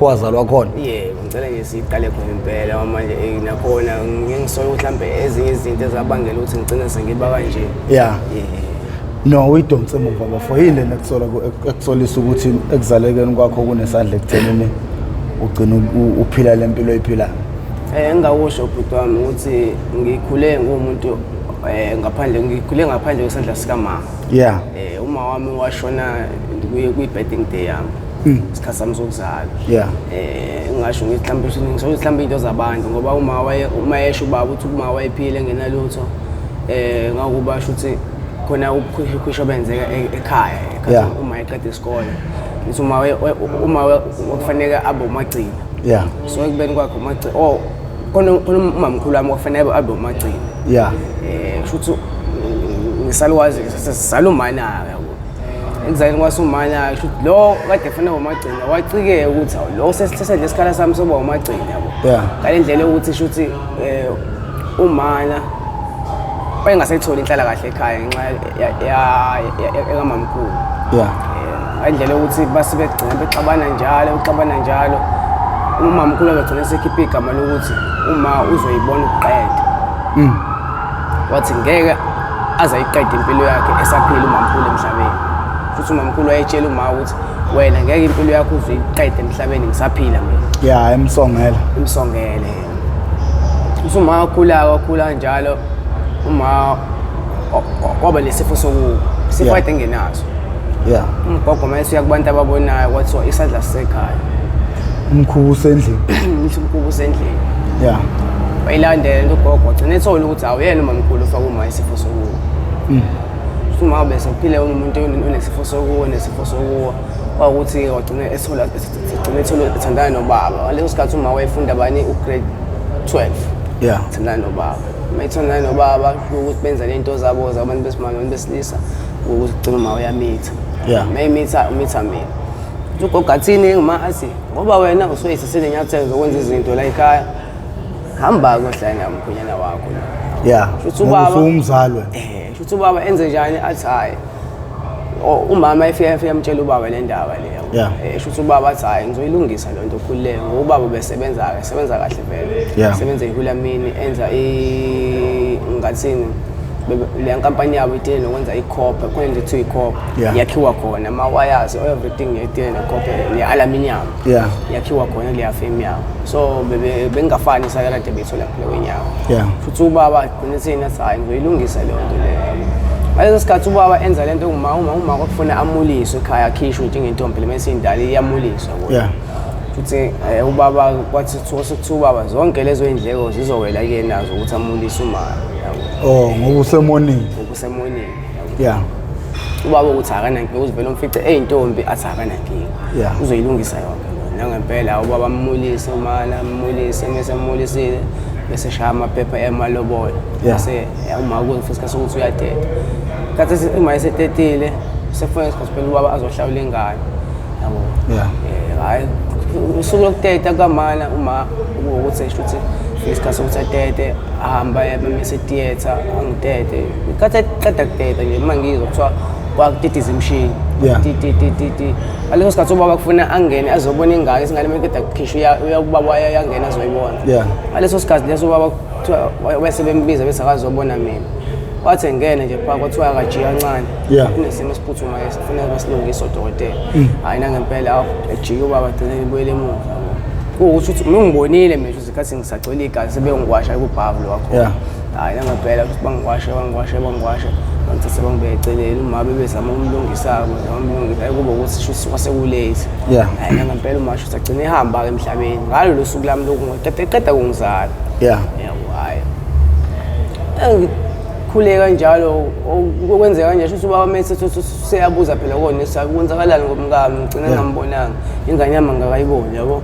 Wazalwa khona. Yebo, ngicela nje siqale khona impela manje nakhona ngisola ukuthi mhlambe ezinye izinto ezabangela ukuthi ngigcine sengiba kanje. Yeah. Yeah. No, uyidonse emuva bafo. Yini lena ekusola ekusolisa ukuthi ekuzalekeni kwakho kunesandla ekuthenini ugcina uphila lempilo oyiphilayo? Engingakusho bhuti wami ukuthi ngikhule ngumuntu ngaphandle, ngikhule ngaphandle kwesandla sikamama. Uma wami washona kwi-birthday day yami. Isikhathi sami sokuzalwa. Ngingasho ngithi mhlawumbe ngisho mhlawumbe into zabantu ngoba uma waye uma esho ubaba uthi uma wayephile engenalutho, ngakuba sho ukuthi khona ubukhwisho benzeka ekhaya uma eqeda isikole. Ngithi uma kufanele abe umagcina. So ekubeni kwakhe umagcina, oh khona umamkhulu wami kufanele abe umagcina. Kusho ukuthi ngisalukwazi salumana yabo. Ekuzaleni kwasumana kusho ukuthi lo kade efuna umagcina wacikeke ukuthi awu lo sesithethe lesikhala sami soba umagcina yabo. Ngale ndlela yokuthi sho ukuthi umana wayengasayitholi inhlala kahle ekhaya ngenxa yakamamkhulu. Ngale ndlela yokuthi base begcina bexabana njalo, bexabana njalo. Umamkhulu wagcina esekhipha igama lokuthi uma uzoyibona ukuqeda. Wathi ngeke aze ayiqede impilo yakhe esaphila umamkhulu emhlabeni. Futhi umamkhulu wayetshela uma ukuthi wena ngeke impilo yakho uzoyiqeda emhlabeni ngisaphila mina. Yeah, emsongela. Emsongele. Futhi uma wakhula, wakhula kanjalo, uma waba nesifo sokuwa. Isifo kade engenaso. Umgogo uma esuya kubantu ababonayo kwathiwa isandla sisekhaya. Umkhuba usendlini. Ngisho umkhuba usendlini. Wayilandela into ugogo wagcina ethola ukuthi awuyena umamkhulu ufaka uma isifo sokuwa. Futhi uma bese kuphile umuntu onesifo sokuwa, nesifo sokuwa. Kwawukuthi wagcina ethola, egcina ethola ethandana nobaba. Ngaleso sikhathi uma wayefunda bani u-grade 12. Ethandana nobaba. Uma ethandana nobaba ukuthi benza le nto zabo zabantu besimame, abantu besilisa, ukuthi ugcina uma uyamitha. Uma emitha, umitha mina. Uthi ugogo athini uma athi ngoba wena usuyisisile inyathelo zokwenza izinto la ekhaya, hamba kohlala namkhwenyana wakho la. Shuthi Ngoba ubaba usumzali wena. Shuthi ubaba enze njani athi hayi. Umama efika emtshela ubaba le ndaba le yabo. Shuthi ubaba athi hayi ngizoyilungisa le nto khululeke ngoba ubaba ubesebenza kahle, esebenza kahle vele. Esebenza ehulamini, enza ngathini, le nkampani yabo itile nokwenza i-copper, khona into ekuthiwa i-copper. Yakhiwa khona ama-wires, everything yetile ne-copper, ne-aluminium. Yakhiwa khona kuleya firm yabo. So bengingafani isakela kade beyithola phela kwenyawo. Futhi ubaba agcine ethini athi hayi ngizoyilungisa leyo nto leyo. Ngaleso sikhathi ubaba enza lento kuma uma kwakufuna amuliswe ekhaya, akhishwe njengentombi le mesindala iyamuliswa kuyo. Futhi ubaba kwathi sekuthiwa ubaba zonke lezo indleko zizowela kuyena nazo ukuthi amulise uma yabo. Oh, ngoba usemonini. Ngoba usemonini, yabo. Ubaba ukuthi akanankinga, uzivele umfice eyintombi athi akanankinga. Uzoyilungisa yonke loo nto. Nangempela ubaba amulise umana, amulise, mese amulisile, bese shaya amaphepha emalobolo. Bese uma kufika isikhathi sokuthi uyateta. Kathi uma esetetile, sefuna isikhathi phela ubaba azohlawula ingane. Yabo. Hhayi, usuku lokuteta kamana uma ukuthi esho ukuthi fika isikhathi sokuthi atete, ahamba aye bamise theatre, angitete. Kathi eqeda kuteta nje uma ngizwa kuthiwa kwakutitiza imishini. Ti, ti, ti, ti, ti. Ngaleso sikhathi ubaba kufuna angene azobona ingane, isingane uma iqeda kukhishwa uya kubaba uyangena azoyibona. Ngaleso sikhathi leso ubaba kuthiwa bese bembiza bese akazobona mina. Wathi engene nje phaa kwathiwa akajike kancane. Kunesimo esiphuthumayo esifuneka basilungise odokotela. Hhayi nangempela awu, ejike ubaba agcine ebuyele emuva yabo. Kuwukuthi uthi uma ungibonile mina ukuthi isikhathi ngisagcwele igazi sebeyongiwasha kubhavu lo wakhona. Hhayi nangempela ukuthi bangiwashe, bangiwashe, bangiwashe, bangithathe bangibeke eceleni. Uma bebezama ukumlungisa-ke, bezama ukumlungisa, hhayi kube ukuthi shuthi kwase ku-late. Hhayi nangempela uma shuthi agcine ehamba-ke emhlabeni. Ngalo lo suku lami eqeda kungizala. Yabo, hhayi. Ngikhule kanjalo, okwenzeka kanje, shuthi ubaba uma esethi useyabuza phela kona, ethi, hayi, kwenzakalani ngomkami, ngigcina ngingambonanga, ingane yami angikayiboni, yabo.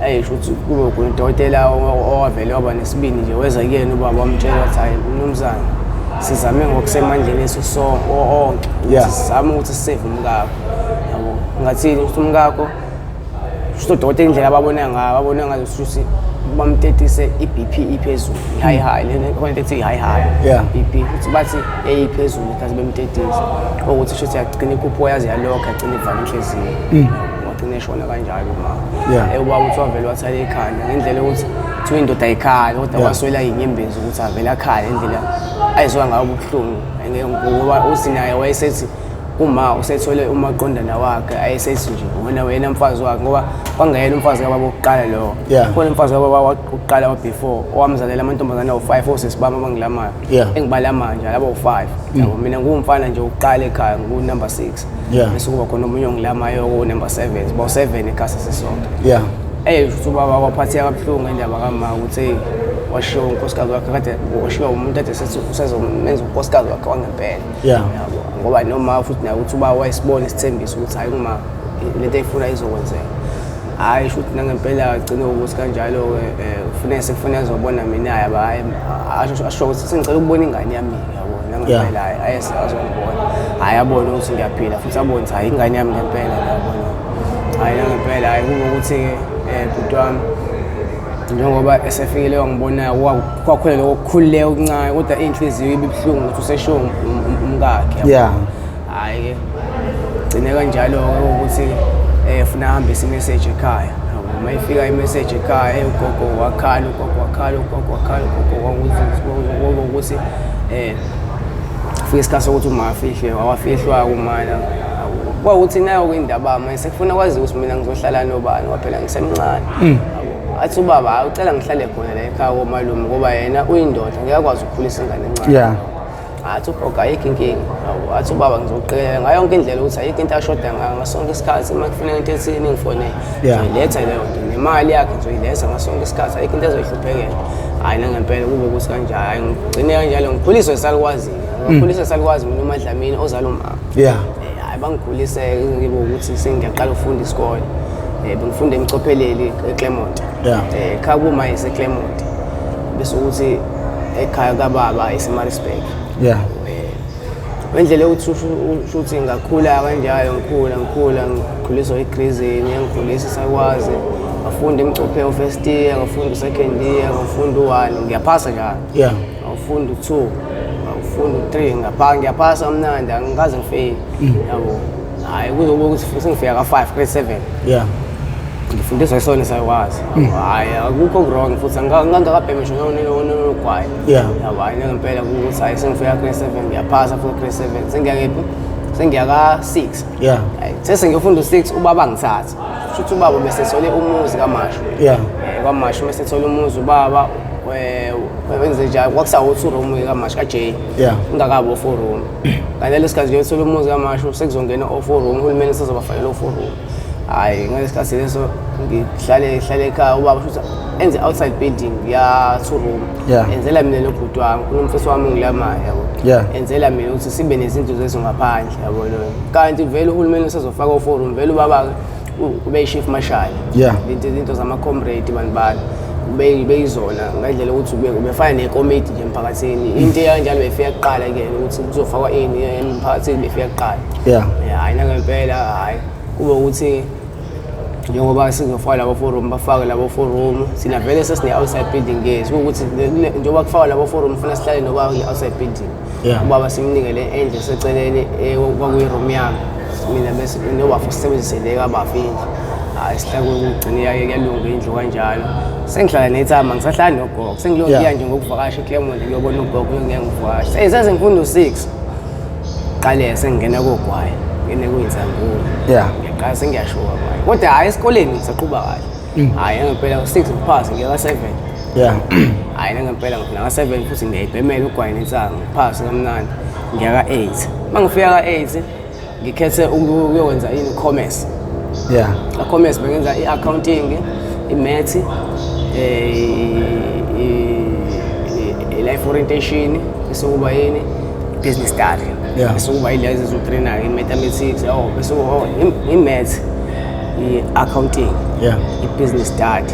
Ayi, shuthi kube khona udokotela owavele waba nesibindi nje, weza kuyena ubaba wamtshela wathi, hhayi, mnumzane, sizame ngokusemandleni ethu onke ukuthi sizame ukuthi sisave umkakho. Yabo, ngathini ukuthi umkakho, shuthi odokotela indlela ababona ngayo, babona ngazo shuthi bamtetise i-B P iphezulu, i-high high, le nto khona into ethi i-high high. BP, futhi bathi eyiphezulu ngesikhathi bemtetisa. Ukuthi shuthi yagcina ikhuphuka yaze yalokha, yagcina ivala inhliziyo. Wagcina wagcina eshona kanjalo uma. Ubaba uthi wavele wathala ikhanda ngendlela yokuthi kuthiwa indoda ayikhali kodwa waswela iy'nyembezi ukuthi avele akhale indlela ayizwa ngayo ubuhlungu ngoba uthi naye wayesethi uma usethole umaqondana wakhe ayesethi nje wena wena mfazi wakhe ngoba kwangeyena umfazi kababa wokuqala lowo. Khona umfazi kababa wokuqala wa before owamzalela amantombazane awu-5 osisi bami abangilamayo engibala manje labo u-5 yabo. Mina nguwumfana nje wokuqala ekhaya ngu-number 6 bese kuba khona omunye ongilamayo ku-number 7, siba u-7 ekhaya sesisonke. Futhi ubaba waphatheka kabuhlungu ngendaba kama ukuthi washiwa unkosikazi wakhe, kade washiwa umuntu ade sethi usezomenza unkosikazi wakhe wangempela. Yabo, ngoba noma futhi naye ukuthi ubaba wayesibona isithembiso ukuthi hayi kuma lento ayifuna izokwenzeka. Hhayi shuthi nangempela agcine ukuthi kanjalo-ke kufuneka sekufuneka azobona mina yaba hhayi asho ukuthi sengicela ukubona ingane yami yabo nangempela hhayi ayese azongibona hhayi abone ukuthi ngiyaphila futhi abone ukuthi hhayi ingane yami ngempela yabona. Hhayi nangempela hhayi kube ukuthi-ke bhuti wami njengoba esefikile wangibonayo kwakhona lokho kukhululeka okuncane kodwa inhliziyo ibibuhlungu ukuthi useshiwo umkakhe. Hhayi-ke gcine kanjalo-ke ukuthi funa ahambise imeseji ekhaya. Uma ifika imeseji ekhaya ugogo wakhala, ugogo wakhala, ugogo wakhala, ugogo ukuthi fika isikhathi sokuthi uma afihlwe, wafihlwa kumana. Kwawukuthi nayo indaba manje sekufuna kwazi ukuthi mina ngizohlala nobani ngoba phela ngisemncane. Athi ubaba hayi ucela ngihlale khona la ekhaya komalume ngoba yena uyindoda ngeke akwazi ukukhulisa ingane encane. Athi ugogo ayikho inkinga. Athi ubaba ngizoqikelela ngayo yonke indlela ukuthi ayikho into ashoda ngayo ngasonke isikhathi uma kufuneka into ethini ngifonele. Ngizoyiletha leyo nto nemali yakhe ngizoyiletha ngasonke isikhathi ayikho into ezoyihluphekela. Hhayi nangempela kube ukuthi kanjalo hhayi ngigcine kanjalo ngikhuliswe esalukwazi. Ngikhuliswe esalukwazi mina uMadlamini ozala umama. Hhayi bangikhulise ngibe ukuthi sengiyaqala ukufunda isikole. Bengifunda eMcopheleli eClermont. Ekhaya kuma iseClermont. Bese ukuthi ekhaya kababa iseMaritzburg. Indlela yokuthi usho ukuthi ngakhula kanjalo ngikhula ngikhuliswa igrizini engikhulisa sakwazi ngafunda emcophelo first year, ngafunda second year, ngafunda u1 ngiyaphasa njalo. Ngafunda u2, ngafunda u3 ngapha ngiyaphasa kamnandi angikaze ngifeyile. Yabo. Hayi kuzobe ukuthi sengifika ka5 grade 7. Ngifundiswa isona sakwazi. Hayi akukho wrong futhi angikakabhemi ngisho nogwayi. Yabo hayi ngempela ukuthi hayi sengifika grade 7 ngiyaphasa futhi grade 7 sengiya kephi? Sengiya ka 6. Hayi sesengiyofunda u6 ubaba ngithatha. Futhi ubaba bese sethole umuzi kaMashu. KwaMashu bese sethole umuzi ubaba wenze njalo kwakusawo 2 room kaMashu kaJ. Ingakabi 4 room. Kanti lesikhathi nje uthola umuzi kaMashu sekuzongena o 4 room uhulumeni sezobafakela o 4 room. Hayi ngalesikhathi leso ngihlale hlale ekhaya ubaba futhi enze outside building ya 2 room. Enzela mina nobhuti wami kunomfisi wami ongilamayo yabo. Enzela mina ukuthi sibe nezinto zethu ngaphandle yabo lo. Kanti vele uhulumeni usezofaka o 4 room vele ubaba ube chief marshal. Into zama comrade bani bani. Beyizona ngendlela ukuthi ubefana nekomiti nje emphakathini. Into eyanjalo befika kuqala ke ukuthi kuzofakwa ini emphakathini befika kuqala. Hayi nangempela hayi kube ukuthi njengoba sizofaka labo 4 room bafake labo 4 room sina vele sesine outside building yethu ukuthi njengoba kufakwa labo 4 room funa sihlale noba kule outside building. Ubaba simnike le endlu seceleni kwakuyi room yami mina bese noba futhi sisebenzise le kabafa indlu. Hayi sihlale kugcine yalunga indlu kanjalo. Sengihlala nethama ngisahlala nogogo sengilokuya nje ngokuvakasha eClermont ngiyobona ugogo ngeke ngivakashe. Seze ngifunda u6. Qale sengingena kogwayi ngene kuyinsangulo. Ngiyaqala sengiyashuka manje. Kodwa hayi esikoleni ngisaqhuba kahle. Hayi ngempela u6 ngiphase ngiya ka7. Hayi ngempela ngifuna ka7 futhi ngiyayibhemela ugwayi nensangu ngiphase kamnandi ngiya ka8. Mangifika ka8 ngikhethe ukuyokwenza ini commerce. Commerce bengenza i-accounting, i-math, i-life orientation, bese kuba yini business study. Bese kuba yilezi ezo-trainer i-mathematics, bese kuba i-math, i-accounting, i-business study.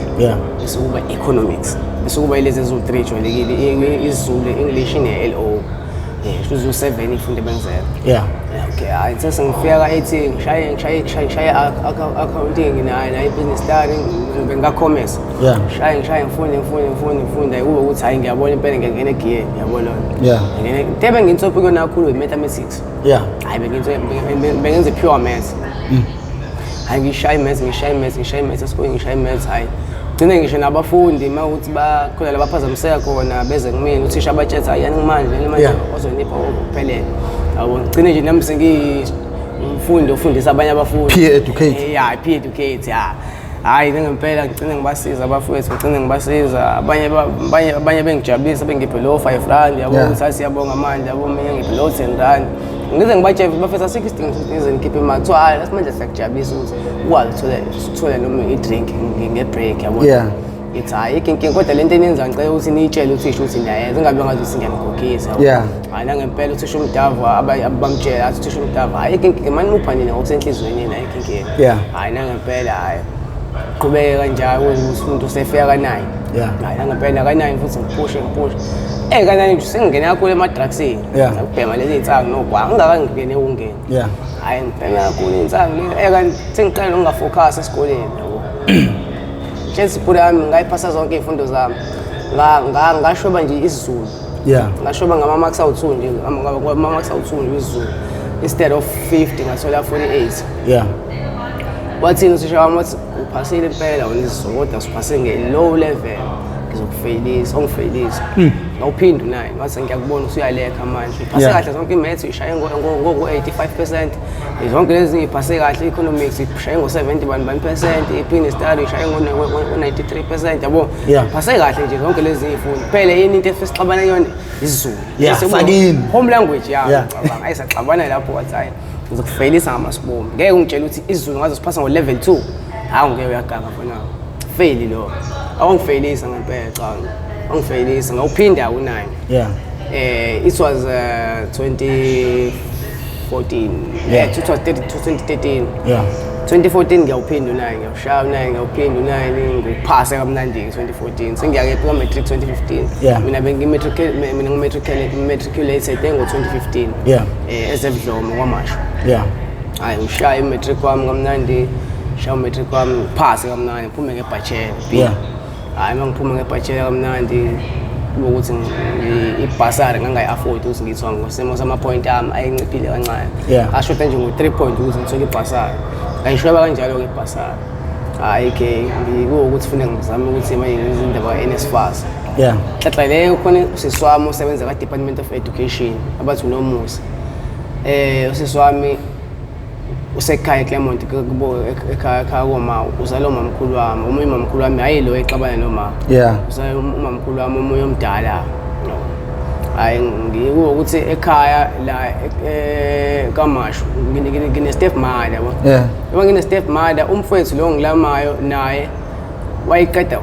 Bese kuba economics. Bese kuba yilezi ezo-3 ejwayelekile, isiZulu, English ne-LO. Shuthi u7 ifunde bengizela. Okay, hayi sesengifika ka-8 ngishaye accounting naye business study benga commerce. Ngishaye ngifunde kube ukuthi hayi ngiyabona impela ngiyangena egiyeni yabo lona. Ngene into bengintsophi kuyona kakhulu i-mathematics. Hayi bengenze pure maths. Hhayi, ngishaya i-maths, ngishaya i-maths, ngishaya i-maths esikoleni, ngishaya i-maths. Hhayi, gcine ngisho nabafundi uma ukuthi bakhona la baphazamiseka khona, beze kumina, uthisha abatshela, "Hhayi, yani manje, yani manje." Ozonipha okuphelele, yabo. Ngigcine nje nami sengiyumfundi ofundisa abanye abafundi. Peer educate. Ya, peer educate, ya. Hhayi, nangempela ngigcine ngibasiza abafowethu, ngigcine ngibasiza abanye, abanye bengijabulisa, bengiphe lo R5, yabo. Ukuthi hayi, siyabonga manje, yabo. Mina ngiphe lo R10, ngize ngibatshele, "Bafethu, asikho isidingo sokuthi nize nikhiphe imali." Kuthiwa, "Hhayi, manje siyakujabulisa ukuthi ukwazi uthole noma i-drink nge-break," yabo. Ngithi, "Hhayi, ayikho inkinga, kodwa lento eniyenzayo ngicela ukuthi niyitshele uthisha ukuthi niyayenza, ingabe ngathi ukuthi ngiyanikhokhisa," yabo. Hhayi, nangempela uthisha umdavu bamtshela, athi uthisha umdavu, "Hhayi, ayikho inkinga, mani mupha nina ngokusenhliziyweni yenu, ayikho inkinga." Hhayi, nangempela, hhayi, qhubeke kanjalo ukuthi umuntu usefika ka-9. Hhayi, nangempela ka-9 futhi ngiphushe, ngiphushe. Ka-9 nje sengingene kakhulu ema-drugsini. Ngibhema lezi iy'nsangu nogwayi, ngingakangene ukungena. Hhayi, ngibhema kakhulu iy'nsangu lezi. Kanti sengiqala nokunga-focus esikoleni, yabo. Nje ibhuti yami, ngayiphasa zonke iy'fundo zami. Ngashoba nje isiZulu. Ngashoba ngama-marks awu-2 nje, ngama-marks awu-2 nje isiZulu. Instead of 50 ngathola 48. Wathini uthisha wami? Wathi, "Uphasile impela wena isiZulu, kodwa usiphase nge-low level, ngizokufeyilisa." Ongifeyilisa. Ngawuphinda u-9, wathi, "Ngiyakubona usuyalekha manje. Uphase kahle zonke, i-maths uyishaye ngo-85%. Zonke lezi iphase kahle, i-economics ishaye ngo-70 bani bani percent, i-business study ishaye ngo-93%, yabo. Phase kahle nje zonke lezi iy'fundo. Phela yini into esixabana kuyona? isiZulu." Yeah, sakini. Home language yami, ngicabanga. Ayi, saxabana lapho, wathi, "Hayi, ngizokufeyilisa ngamasibomu. Ngeke ungitshele ukuthi isiZulu ngaze siphasa ngo-level 2. Hawu, ngeke, uyaganga mfana. Fail lo." Awangifeyilisa ngempela, cha. Wangifeyilisa, ngawuphinda u-9. It was 2014. Yeah, it was 2013. 2014 ngiyawuphinda u-9, ngiyawushaya u-9, ngiyawuphinda u-9, ngiwuphase kamnandi nge-2014. Sengiyake ka-matric 2015. Mina mina ngi-matriculated ngo-2015. Ezevudlomo kwaMashu. Hayi, ngishaya i-matric wami kamnandi, shaya u-matric wami, ngiphase kamnandi, ngiphume ngebhachela B. Hhayi, uma ngiphuma ngebhachela kamnandi, kube ukuthi ibhasari ngangayi-afford ukuthi ngiyithola ngosimo sama-point ami ayenciphile kancane. Ashoda nje ngo-3 point ukuthi ngithole ibhasari. Ngayishweba kanjalo-ke ibhasari. Hhayi ke, kuwukuthi funeka ngizame ukuthi manje izindaba ka-NSFAS. Nhlanhla leyo, khona usisi wami osebenza ka-Department of Education abathi uNomusa. Usisi wami usekhaya eClermont, kubo ekhaya koma, uzala umamkhulu wami. Omunye umamkhulu wami, hayi lo exabana noma. Uzala umamkhulu wami omunye omdala. No. Hayi, ngikuwukuthi ekhaya la kaMashu ngine step mother, yabo. Ngoba ngine step mother, umfowethu lo ngilamayo naye wayiqeda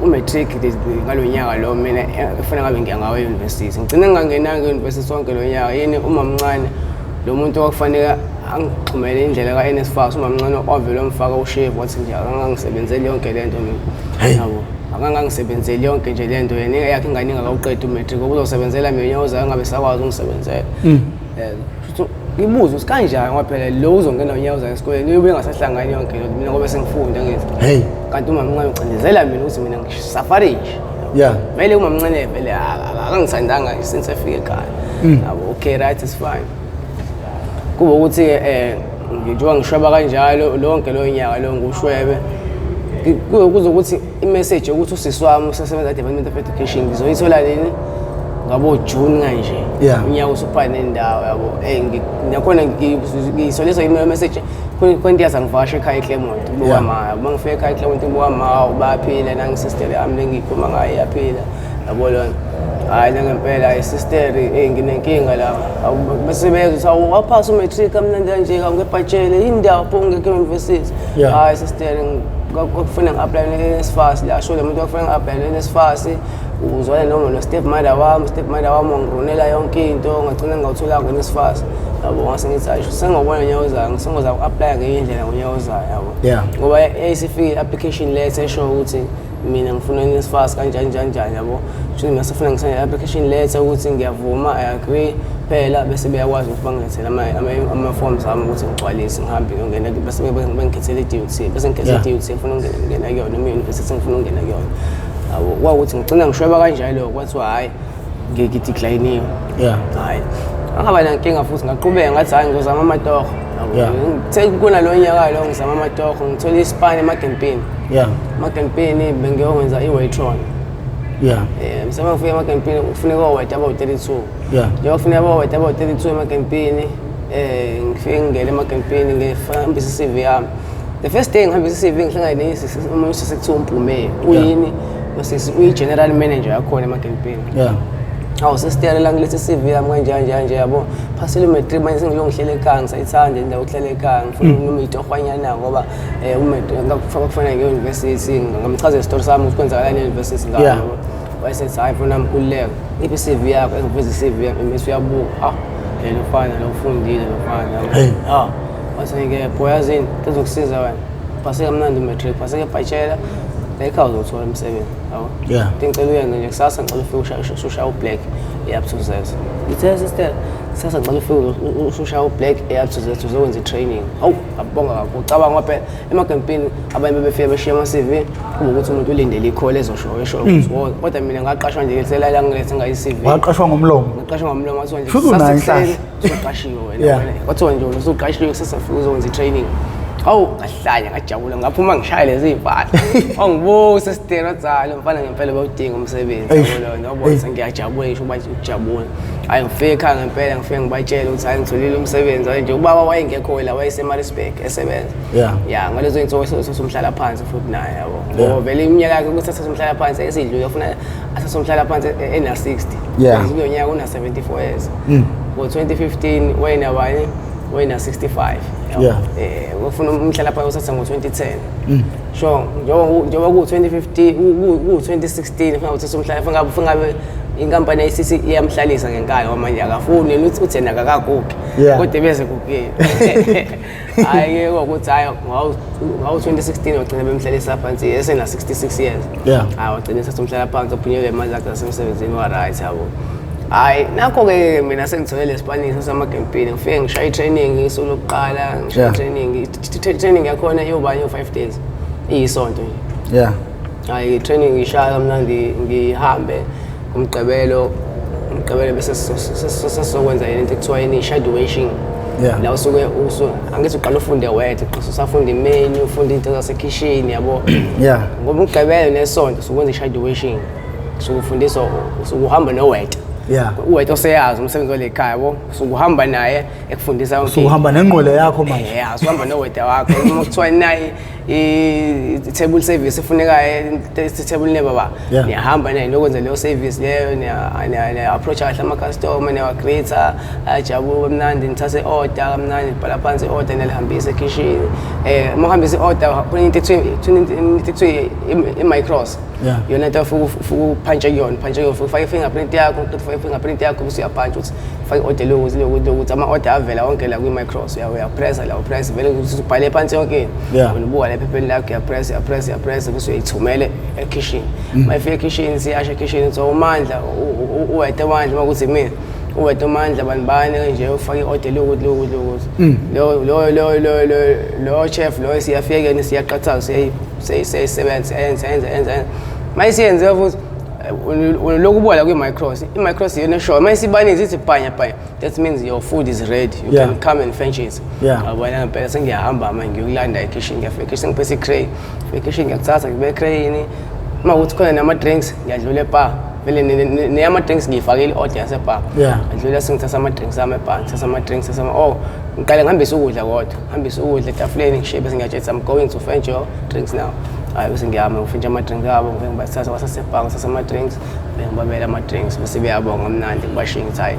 u-matric ngalo nyaka lo mina efuna ngabe ngiya ngawo e-university. Ngigcine ngingangenanga e-university sonke lo nyaka. Yini, umamncane lo muntu okwakufanele angixhumele indlela ka-NSFAS, umamncane wavele wamfaka ushevu, wathi nje akangangisebenzeli yonke lento mina. Hey. Yabo, akangangisebenzeli yonke nje lento, yena eyakhe ingane ingakawuqedi u-matric, ubuzosebenzela mina unyaka ozayo, angabe sakwazi ukungisebenzela. Futhi ngibuze ukuthi kanjani, ngoba phela lo uzongena unyaka ozayo esikoleni, uyobe engasahlangani yonke lento, mina ngoba sengifunda ngithi. Kanti umamncane ucindezela mina ukuthi mina ngisafari nje. Vele umamncane vele akangithandanga since efika ekhaya. Yabo, okay, right, it's fine. Kuba ukuthi njengoba ngishweba kanjalo lonke lo nyaka lo ngushwebe, kuzokuthi i-message yokuthi usisi wami usesebenza e-Department of Education ngizoyithola nini? Ngabo June kanje. Unyaka usuphana nendawo, yabo. Nakhona ngisoliswa email message khona yaza ngivakashe ekhaya eClermont kubo kwama. Uma ngifika ekhaya eClermont kubo kwama, bayaphila nangi-sister yami lengikhuluma ngayo iyaphila, yabo lona. Hhayi, nangempela i-sister, nginenkinga la. Bese bezwa ukuthi awu, waphasa u-matric kamnandi kanje ngebhatshele, yini ndawo pho ungekho e-university? Hhayi sister, kwakufuna ngi-apply ne-NSFAS la, sho le muntu kwakufuna ngi-apply ne-NSFAS, uzwane noma no-step mother wami, step mother wami wangirunela yonke into, ngagcina ngingawutholanga u-NSFAS, yabo. Ngase ngithi, hayi, sengiyobona ngonyaka ozayo, sengizoza uku-applya ngenye indlela ngonyaka ozayo, yabo. Ngoba yayisifike i-application letter esho ukuthi mina ngifuna i-NSFAS kanjani njani njani, yabo. Sho mina sefuna ngisende i-application letter ukuthi ngiyavuma, I agree phela, bese beyakwazi ukuthi bangilethele ama-forms ami ukuthi ngigcwalise, ngihambe ngiyongena, bese bengikhethele i-DUT, bese ngikhethe i-DUT ngifuna ukungena kuyona noma i-university ngifuna ukungena kuyona, yabo. Kwawukuthi ngigcina ngishweba kanjalo, kwathiwa hhayi, ngidecline-iwe. Hhayi, angaba nankinga futhi, ngaqhubeka ngathi hhayi, ngizozama amatoho, Yabo. Ngithe kunalo nyaka lo ngizama amatoho, ngithola isipani emagempini. Emagempini bengiyokwenza i-waitron. Msema ngifika emagempini kufuneka oweta abawu-32. Njengoba kufuneka abaweta abawu-32 emagempini, ngifike ngingene emagempini ngihambise i-CV yami. The first day ngihambise i-CV ngihlangane nesisi omunye usisi ekuthiwa uMpume. Uyini? Usisi uyi-general manager yakhona emagempini. Awu sesitiyale la ngilethe i-CV yami kanje kanje kanje yabo. Phasile u-matric manje sengilokhu ngihlele ekhaya, ngisayithanda indawo yokuhlala ekhaya, ngifuna noma itohwanyana ngoba u-matric ngakufaka kufanele ngiye university, ngamchazela isitori sami ukuthi kwenzakalani e-university ngayo. Wayesethi hayi mfana wami khululeka, iphi i-CV yakho? Engiveza i-CV yami bese uyabuka, ah lo mfana lo ufundile lo mfana. Hey. Ah, wathi ke boy yazini kuzokusiza wena. Phase kamnandi u-matric, phase ke bachelor, la ekhaya uzothola umsebenzi, yabo. Ngicela uyenze nje kusasa, ngicela ufike ushaya u-black e-up to Z. Ngithe sister, kusasa ngicela ufike usushaya u-black e-up to Z uzokwenza i-training. Hawu, ngabonga kakhulu. Cabanga ngoba phela emagempini abanye bebefika beshiya ama-CV, kube ukuthi umuntu ulindele i-call ezosho esho ukuthi woza. Kodwa mina ngaqashwa nje ngisela ngilethe ngayo i-CV. Waqashwa ngomlomo. Ngaqashwa ngomlomo, kwathiwa nje Futhi unayo kusasa inhlahla. ekuseni usuqashiwe wena. Wena. Kwathiwa nje usuqashiwe kusasa ufike uzokwenza i-training. Hawu, ngahlanya ngajabula, ngaphuma ngishaya lezi iy'mpahla. Wangibusa esiteni wathi hayi lo mfana ngempela bewudinga umsebenzi. Eish. Yabo lo, yabo, ngiyajabula ngisho uba ukujabula. Hayi ngifike ekhaya ngempela, ngifike ngibatshele ukuthi hayi ngitholile umsebenzi. Hayi nje ubaba wayengekho la, wayeseMaritzburg esebenza. Ya, ngalezo zinsuku sesumhlala phansi futhi naye yabo. Ngoba vele iminyaka yakhe ukuthi athathe umhlala phansi esidlule, ufuna athathe umhlala phansi ena 60. Kulo nyaka una 74 years. Ngo 2015 wena bani? Wena 65. Yabo. Ufuna umhlala phansi uthatha ngo 2010. Sure, njengoba ku 2015, ku 2016 ufuna uthatha umhlala, ufuna ngabe inkampani ayisithi iyamhlalisa ngenkani ngoba manje akafuni, yena uthi yena akakagugi. Kodwa bese gugile. Hayi ke ukuthi hayi ngawu 2016 wagcina bemhlalisa phansi esena 66 years. Hayi wagcina ethatha umhlala phansi ophunyelwe imali zakhe zasemsebenzini wa right yabo. Hayi nakho ke mina sengithole lesipaniso samagempini, ngifike ngishaya i-training isuku lokuqala, ngishaya i-training. Training yakhona iyoba yo 5 days. Iyisonto nje. Hayi i-training ngishaya kamnandi, ngihambe umgqibelo, umgqibelo bese sesizokwenza into ekuthiwa yini, shadowing. La usuke angithi uqala ufunde wedwa, uqala usafunda imenu, ufunda into zasekhishini yabo. Ngoba umgqibelo nesonto usukwenza i-shadowing. Usukufundiswa, usukuhamba noweta. Uweta oseyazi umsebenzi wale ekhaya yabo. Usukuhamba naye ekufundisa yonke into. Usukuhamba nengqwele yakho manje. Yeah, usuhamba noweta wakho. Uma kuthiwa nayi i-table service efunekayo, i-table neighbor ba. Niyahamba naye nokwenza leyo service leyo, niya approach kahle ama customer, niya greeter, ajabule kamnandi, nithathe i-order kamnandi, nibhala phansi i-order niyalihambisa ekhishini. Uma uhambisa i-order khona into ekuthiwa i-micros. Yona into ufike uphantse kuyona, uphantse kuyona, ufake i-fingerprint yakho, uqeda ufake i-fingerprint yakho bese uyaphantsa ukuthi ufake i-order lokuthi lokuthi lokuthi ama-order avela wonke la kwi-micros, uyapressa la, upress vele ukuthi ubhale phansi yonke into. Wena ubuka la ephepheni lakho, uyapressa, uyapressa, uyapressa bese uyayithumela ekhishini. Uma ifika ekhishini siyasho ekhishini, so uMandla, uwete Mandla, uma kuthi mina uwete uMandla bani bani nje ufake i-order lokuthi lokuthi lokuthi. Lo, lo, lo, lo, lo, lo chef lo siyafika kuyena, siyaqathaza, siyayisebenza, siyayenza, yenza, yenza, yenza. Uma isiyenziwe futhi, lokhu ubuka la kwi-micros, i-micros iyona eshoyo. Uma isibaninzi ithi bhanya bhanya, that means your food is ready, you can come and fetch it. Yabona ngempela sengiyahamba manje ngiyokulanda ekhishini, ngiyafika ekhishini ngiphethe i-tray, ngifika ekhishini ngiyakuthatha ngibeke etrayini. Uma kuthi khona nama-drinks ngiyadlula e-bar, vele neyama-drinks ngiyifakile i-order yase-bar. Ngiyadlula sengithatha ama-drinks ami e-bar, ngithatha ama-drinks, ngithatha oh, ngiqale ngihambise ukudla kodwa, ngihambise ukudla etafuleni ngishiye bese ngiyatshela I'm going to fetch your drinks now. Hayi bese ngiyahamba ngifentsha ama-drinks abo, ngifike ngibathatha kwasasebhange, ngithatha ama-drinks, bese ngibabela ama-drinks, bese beyabonga kamnandi, ngibashiye ngithi hhayi,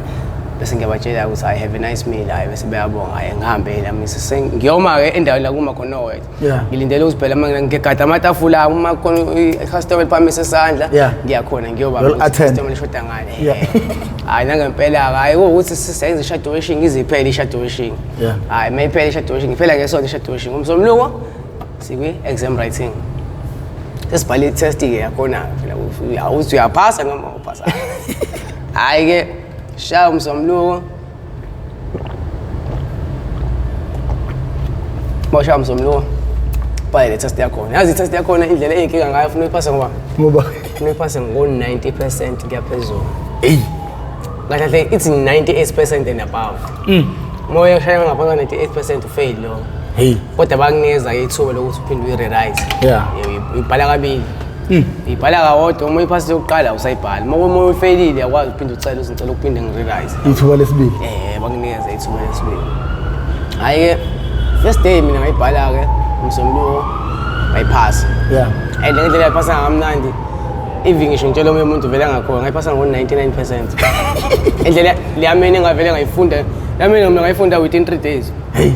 bese ngiyabatshela ukuthi hhayi have a nice meal, hhayi bese beyabonga, hhayi ngihambe nami ngiyoma-ke endaweni la kuma khona owedwa. Ngilindele ukuthi phela uma ngigada amatafula ami, uma khona i-customer eliphakamisa isandla, ngiyakhona ngiyobamba You'll ukuthi attend. i-customer lishoda ngani. Hhayi nangempela-ke, hhayi kuwukuthi sisenze i-shadowing, ize iphele i-shadowing. Hhayi uma iphela i-shadowing, iphela ngesonto i-shadowing. Ngomsombuluko sikwi-exam writing. Sesibhale i-test-ke yakhona-ke phela, uthi uyaphasa noma awuphasa. Hhayi-ke, shaya umsombuluko. Mawushaya umsombuluko, bhale le test yakhona. Yazi i-test yakhona indlela eyinkinga ngayo, ufuna uyiphase ngoba? Ngoba? Ufuna uyiphase ngo-90% kuya phezulu. Eyi. Kahle kahle ithi 98% and above. Uma uyashaya ngaphansi ka-98% ufail lo. Hey. Kodwa bakunikeza ithuba lokuthi uphinde uyi-rewrite. Yeah. Uyibhala kabili. Uyibhala kawodwa, uma uyiphasile yokuqala usayibhala. Uma uyifeyilile uyakwazi ukuphinde ucele uthi ngicela ukuphinde ngi-rewrite. Ithuba lesibili. Bakunikeza ithuba lesibili. Hhayi-ke, first day mina ngayibhala-ke uMsombuluko, ngayiphasa. Yeah. And ngendlela yayiphasa ngamnandi, even ngisho ngitshela omunye umuntu vele angakhona, ngayiphasa ngo-99%. Indlela leyamini engavele ngayifunda, leyamini mina ngayifunda within 3 days. Hey.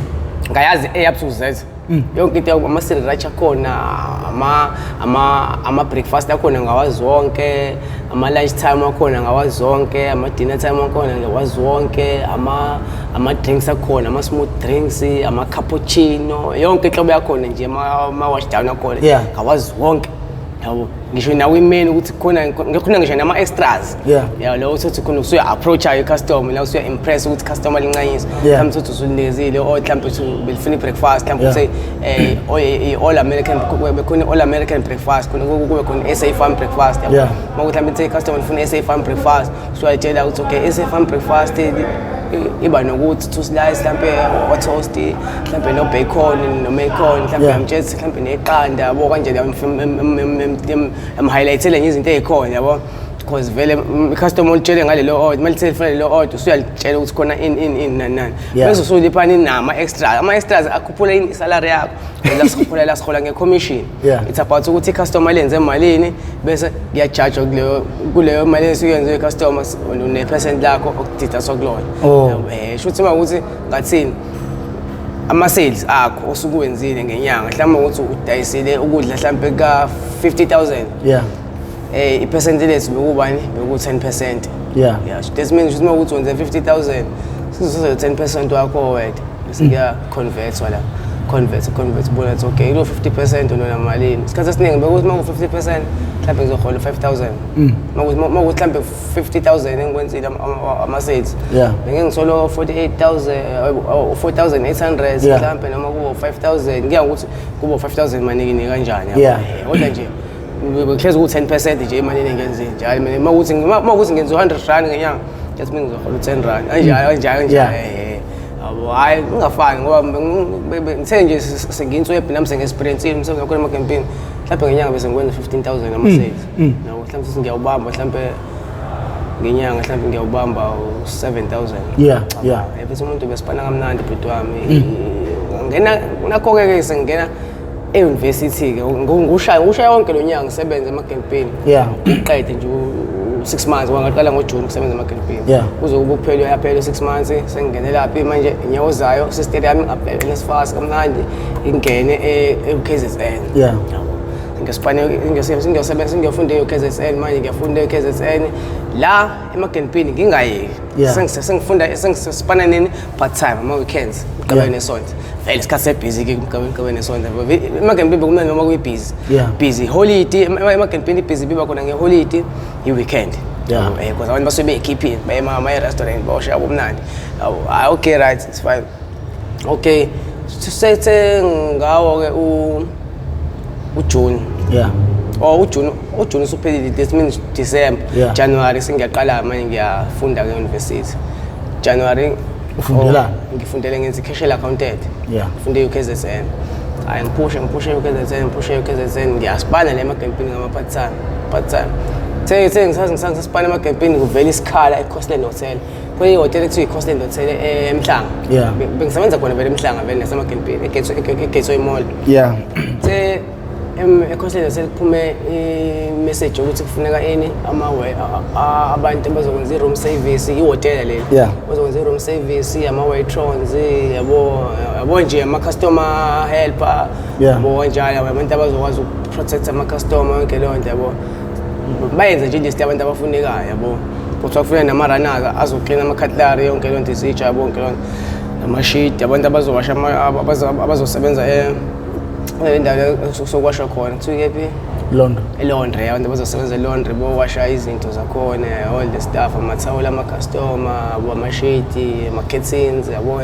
Ngayazi A up to Z. Yonke into, ama-sriracha akhona, ama-breakfast akhona ngawazi wonke, ama-lunch time akhona ngawazi wonke, ama-dinner time akhona ngawazi wonke, ama-drinks akhona, ama-smooth drinks, ama-cappuccino, yonke inhlobo yakhona nje, ama-wash down akhona ngawazi wonke. Yabo, ngisho nawe imeni ukuthi khona khona ngisho nama-extras. Yeah, lo uthi khona usuya-approach-a i-customer, la usuya-impress ukuthi customer lincanyiswa. Mhlawumbe uthi usulinikezile, or mhlawumbe uthi belifuna i-breakfast, mhlawumbe uthi all American, bekhona all American breakfast, khona kube khona SA farm breakfast, yabo. Uma kuthi mhlawumbe uthi customer lifuna SA farm breakfast, usuyayitshela ukuthi okay, SA farm breakfast iba nokuthi 2 slice mhlambe o toast, mhlambe no bacon no bacon, mhlambe amtshela mhlambe neqanda, yabo, kanje am highlightele nje izinto ezikhona, yabo, because vele i-customer olitshele ngalelo order, uma lithe lifuna lelo order, usuyalitshela ukuthi khona in in in nani nani. Bese usuliphana inama extra, ama extras akhuphula isalary yakho. La sikhuphula, la sihola nge-commission. It's about ukuthi i-customer lenze malini, bese kuyajudge kuleyo mali esuyenze i-customer, une-percent lakho okudidaswa kulona. Shuthi uma ukuthi ngathini ama-sales akho osuke uwenzile ngenyanga, mhlawumbe ukuthi udayisile ukudla mhlawumbe ka-50,000, i-percent lethu bekubani, beku-10%. Yeah, so that means uma ukuthi wenze 50,000, sizozo 10% wakho wedwa, bese kuya-convertwa la, convert ubona ukuthi okay, kulo 50% unona malini. Isikhathi esiningi bekuthi uma ku-50% mhlawumbe ngizohola 5000. Uma kuthi mhlawumbe 50,000 engikwenzile ama-sales, bengeke ngithole 48,000 or 4800 mhlawumbe, noma kubo 5000, kuya ngokuthi kubo 5000 manikini kanjani, yabo. Kodwa nje kuhlezi ku-10% nje emalini engenzile njalo mina. Uma kuthi ngenza u-100 rand ngenyanga, just mina ngizohola u-10 rand, kanjalo kanjalo kanjalo. Yabo, hhayi kungafani ngoba ngithe nje senginswebhu nami, senge-experience-ile umsebenzi wakhona emacampaign. Mhlawumbe ngenyanga bese ngikwenza 15,000 ama-sales, yabo, mhlawumbe sengiyawubamba, mhlawumbe ngenyanga mhlawumbe ngiyawubamba u-7,000. Bese umuntu besipana kamnandi, bhuti wami. Ngena nakho-ke ke sengingena e-university-ke, ngushaya wonke lo nyaka ngisebenze emacampaign. Ngiqede nje u-6 months, ngoba ngaqala ngoJuni ukusebenza emacampaign. Kuze kube kuphela, yaphela u-6 months, sengingenelaphi manje inyawo zayo sister yami ngabheka NSFAS kamnandi, ingene e-UKZN. Yabo. Ngisipane ngiyosebenza, ngiyofunda e-UKZN manje, ngiyafunda e-UKZN la emacampaign ngingayeki. Sengifunda, sengisipana nini part time ama weekends, uMgqibelo nesonto. Vele isikhathi sebhizi ke, uMgqibelo nesonto. Emacampaign bekumele noma kuyibhizi. Busy holiday emacampaign, ibhizi biba khona ngeholide, i-weekend. Because abantu basuke beyikhiphile, baye ema restaurant, bayoshaya bomnandi. Yabo, hayi okay, right, it's fine. Okay. Sethe ngawo ke uJune. Oh, uJune usuphelile, that means December. January sengiyaqala manje ngiyafunda ke university. January. Ufundelani? Oh, ngifundele ngenza i-cashier accountant. Ngifunde e-UKZN. Hayi, ngiphushe e-UKZN, ngiphushe e-UKZN, ngiyasipana le emacampaign ngama part time, part time. The ngisasipana emacampaign, kuvela isikhala e-Coastland Hotel. Kwenye ihhotela ekuthiwa i-Coastland Hotel eMhlanga. Bengisebenza khona vele eMhlanga vele nasemacampaign eGateway Mall. The eCoastland Hotel kuphume i-message ukuthi kufuneka ini abantu abazokwenza i-room service, ihhotela leli. Bazokwenza i-room service, ama-waitrons, yabo, yabo nje ama-customer helper. Yabo, kanjalo, abantu abazokwazi uku-protect ama-customer, yonke leyo nto, yabo. Bayenze nje list yabantu abafunekayo, yabo. Kuthiwa kufuneka nama-runners azoklina ama-cutlery, yonke leyo nto, izitsha, yabo, yonke leyo nto, namashidi, abantu abazowasha abazosebenza kule ndawo sokuwasha khona, kuthiwa kephi? London. E-laundry, abantu abazosebenza e-laundry, bowasha izinto zakhona, all the stuff, amathawula ama-customer, yabo, amashidi, ama-curtains, yabo.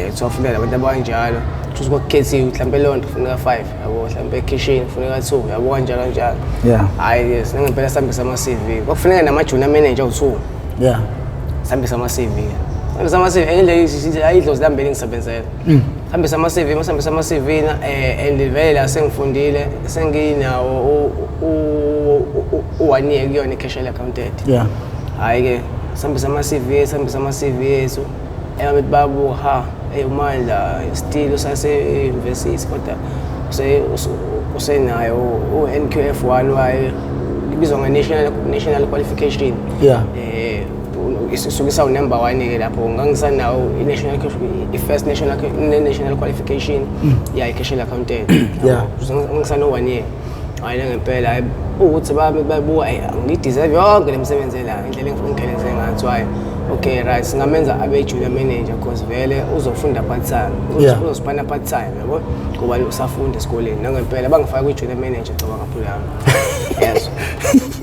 Kuthiwa kufuneka abantu abanjalo. Kusho kwakukhethiwe, mhlawumbe e-laundry kufuneka 5, yabo, mhlawumbe e-kitchen kufuneka 2, yabo, kanjalo kanjalo. Hhayi yes, nangempela sihambise ama-CV. Kwakufuneka nama-junior manager awu-2. Sihambise ama-CV. Sihambisa ama-CV indlela ayidlozi lami belingisebenzela. Hambisa ama-CV, masihambisa ama-CV na and vele la sengifundile senginawo u-one year kuyona i-cashier accountant. Hhayi-ke sihambisa ama-CV, sihambisa ama-CV ethu. Bethi bayabuka ha, hey uMandla still usase-university kodwa usenayo u-NQF 1 wayo ibizwa nge-national national qualification. Isuke isawu number 1 ke lapho ngangisanawo i-national i-first national qualification ya i-cashier accountant. Ngisano 1 year. Hayi ngempela hayi ukuthi babuka ngideserve yonke lemisebenzi la indlela engigeleze ngathi hayi okay right singamenza abe junior manager because vele uzofunda part time, uzosipana part time yabo ngoba usafunda esikoleni. Nangempela bangifaka kwi junior manager cabanga phela yami. Yes.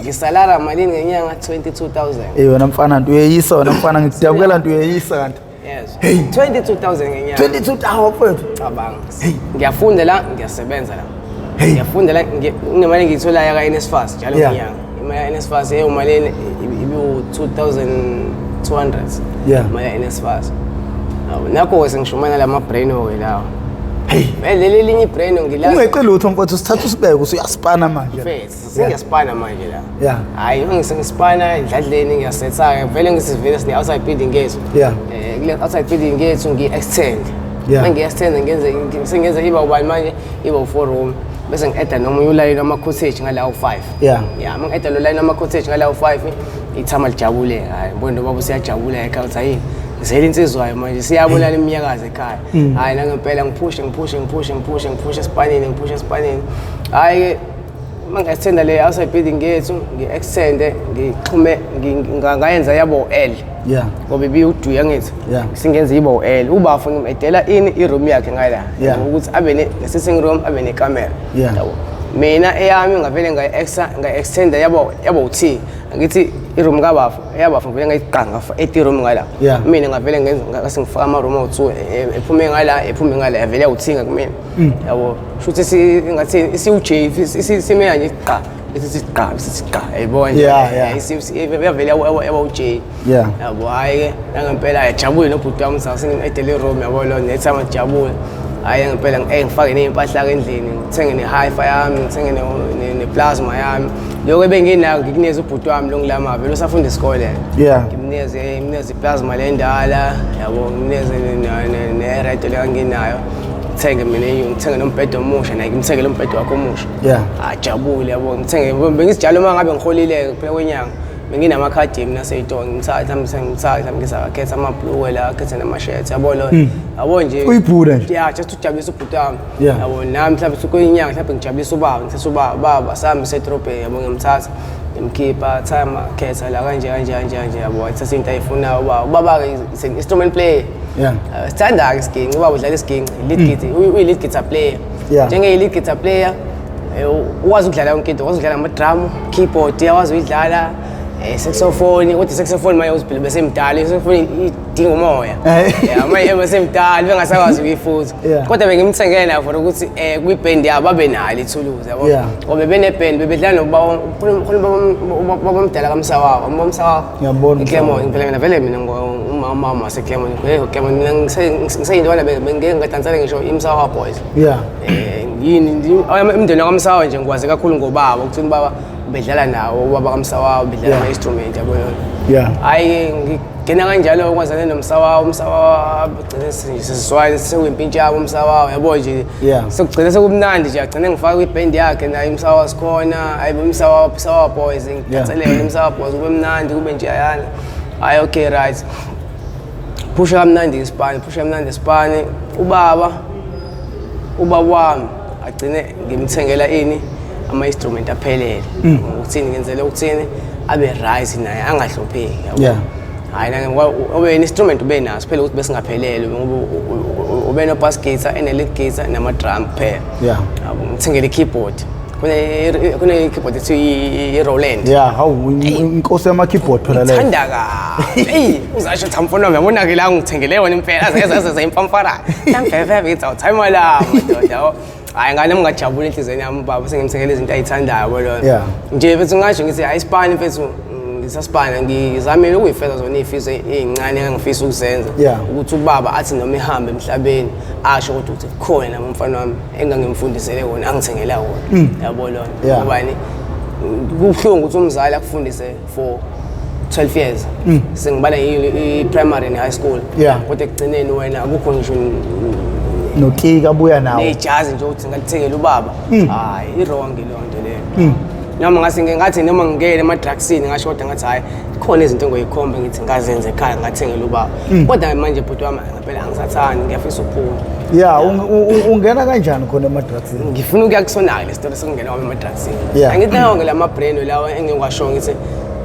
Ngisalara malini ngenyanga? 22,000. Eh wena mfana nto uyeyisa wena mfana, ngidabukela nto uyeyisa kanti. Yes. 22,000 ngenyanga. 22,000 mfethu. Cabanga. Ngiyafunda la, ngiyasebenza la. Ngiyafunda la, nginemali engiyitholayo ka NSFAS njalo ngenyanga. Imali ya NSFAS eyomalini ibu 2200. Imali ya NSFAS. Nakho sengishumana lama brain ke lawo. Hey. Vele leli linye ibrain ngilazi. Ungeqi lutho mfowethu, sithatha usibeke usuyaspana manje. Mfethu, sengiyaspana manje la. Hayi, ngisengispana endladleni ngiyasetha vele ngisivele sine outside building yethu. Kule outside building yethu ngi-extend. Mangi-extend ngenze sengenze iba ubani manje iba u4 room. Bese ngi-adda nomunye ulayini wama-cottage ngalawo 5. Yeah, mangi-adda lo layini wama-cottage ngalawo 5 ithama lijabule. Hayi, ngibona nobaba usiyajabula ekhaya uthi hayi ngizele insizwayo manje siyabulala iminyakazo ekhaya. Hayi nangempela ngiphushe ngiphushe ngiphushe ngiphushe ngiphushe esipanini ngiphushe esipanini. Hayi mangi-extenda le outside building yethu ngi-extende ngixhume ngayenza yabo L. Ngoba ibiwuduya ngithi. Singenza ibo L. Ubafo ngimedela ini i-room yakhe ngala. Ukuthi abe ne sitting room abe nekamera. Yabo. Mina eyami ngavele ngayi-extenda yabo u-T. Ngithi i-room kabafo, eyabafo ngivele ngayiqanga 8 room ngala. Mina ngavele ngenza ngase ngifaka ama room awu2 ephume ngala ephume ngala yavele yawu-T ngakumina. Yabo. Shuthi ngathi isiwu-J sime nje qa bese siqa bese siqa yayibona. Yavele yaba u-J. Yabo hayi ke nangempela ayajabule nobhuti wami sasengimedele i-room yabo lo nethi amajabule. Hayi ngempela ngifake nezimpahla ke endlini ngithenge ne-hi-fi yami ngithenge ne-plasma yami. Lokho ebenginako ngikunikeza ubhuti wami lo ngilama vele usafunda isikole. Ngimnikeze i-plasma le ndala yabo ngimnikeze ne-radio le anginayo. Ngithenge mina ngithenge nombhedo omusha naye ngimthengele umbhedo wakhe omusha. Ajabule yabo ngithenge bengisijalo uma ngabe ngiholile kuphela kwenyanga. Benginamakhadi mina aseyitolo ngimthatha ngimthatha ngizakhetha amabhulukwe la akhethe nama-shirt yabo lo yabo nje uyibhuda nje. Yeah, just ujabulisa ubhuti wami. Yabo nami mhlawumbe kwenyanga mhlawumbe ngijabulisa ubaba ngithatha ubaba baba sami sedrobheni yabo ngimthatha ngimkhipha time akhetha la kanje kanje kanje kanje yabo athatha into ayifunayo ubaba. Ubaba ke is an instrument player. Sithanda ke isiginci ubaba udlala isiginci lead guitar uyi lead guitar player. Njenge lead guitar player ukwazi ukudlala yonke into, ukwazi ukudlala ama-drum, keyboard, uyakwazi ukudlala saxophone, kodwa saxophone manje uziphile bese mdala, saxophone idinga umoya. Yeah, manje bese mdala bengasakwazi ukuyifutha. Kodwa bengimthengele nayo for ukuthi kwi-band yabo babe nayo ithuluzi yabo. Ngoba bene-band bebedlala nobaba ubaba omdala kaMsawawa, ubaba uMsawawa. Ngiyambona iClermont, phela mina vele mina umama waseClermont, ngikhulele Clermont, mina ngiseyintwana bengeke ngadansele ngisho iMsawawa Boys. Yini umndeni wakaMsawawa nje ngikwazi kakhulu ngobaba ukuthi ubaba bedlala nawo ubaba kaMsawawa bedlala ama-instrument yabo. Hayi ngingena kanjalo ukwazana noMsawawa, uMsawawa ugcine sesizwane sekuyimpintshi yabo uMsawawa yabo nje. Sekugcine sekumnandi nje agcine ngifaka kwiband yakhe naye uMsawawa sikhona, hayi uMsawawa Msawawa Boys ngikhathalele uMsawawa Boys kube mnandi kube nje ayana. Hayi okay right. Phusha kamnandi isipani, phusha kamnandi isipani. Ubaba wami agcine ngimthengela ini ama-instrument aphelele. Ukuthini ngenzele ukuthini abe right naye angahlupheki yabo. Hayi ube instrument ube naso phela ukuthi besingaphelele ngoba ube no bass guitar ene lead guitar nama drum kuphela. Yabo ngithengele keyboard. Kune keyboard ethi i-Roland. Yeah, hawu inkosi yama keyboard phela leyo. Ngithanda kabi. Hey, uzasho ukuthi mfana wami yabona ke la ngithengele yona impela aze impamfara. Mfefe ngithi awuthayima la madoda yabo. Hayi ngane ngingajabula enhlizweni yami baba sengimthengele izinto ayithandayo yabo lo. Nje mfethu ngasho ngithi ayisipani mfethu Ngisasibhana ngizamile ukuyifeza zona iy'fiso ey'ncane engangifisa ukuzenza. Ukuthi ubaba athi noma ehambe emhlabeni asho kodwa ukuthi kukhona nami umfana wami engangimfundisele kona angithengela wona. Yabo lona. Ngobani kubuhlungu ukuthi umzali akufundise for 12 years. Sengibala i-primary ne-high school. Kodwa ekugcineni wena akukho ngisho notika abuya nawo. Nejazi nje ukuthi ngalithengela ubaba. Hayi, i-wrong leyo nto leyo. Noma ngase ngathi noma ngingene ema-drugsini ngasho kodwa ngathi hhayi khona izinto engoyikhomba ngithi ngazenza ekhaya ngathengela ubaba. Kodwa manje bhuti wami ngempela angisathandi, ngiyafisa ukuphuma. Yeah, ungena kanjani khona ema-drugsini? Ngifuna ukuya kusona-ke le story sokungena kwami ema-drugsini. Angithi nawo-ke la ma-brand lawa engiwasho ngithi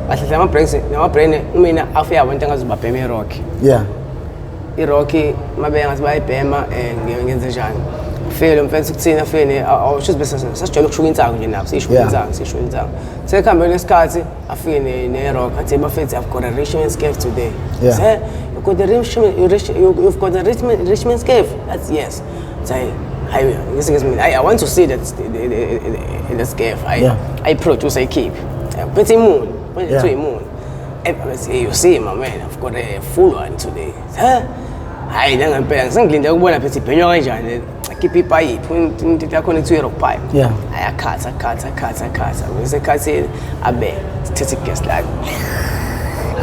kahle hle ama-brands nama-brand mina afika abantu engazobabhema i-rock. I-rock mabe ngathi bayayibhema ngenze njani? Ufike lo mfethu kuthina afike awusho bese sasijwayele ukushuka insangu nje nabo, siyishuka insangu, siyishuka insangu. Sekuhambeni kwesikhathi afike ne-rock athi bafethu I've got a rich man's gift today. Say, you've got a rich man, you rich, you, you've got a rich man, rich man's gift. That's yes. Say, hayi ngithi mina I want to see that this gift. I produce, I keep. Phethe imuni, phethe imuni. You see my man, I've got a full one today. Huh? Hayi nangempela ngisengilinde ukubona phethe ibhenywa kanjani. Akhiphe ipayipi, into yakhona kuthiwa i-rock pipe. Ayakhatha, khatha, khatha, khatha. Bese khathile abe sithethe i-gas lakhe.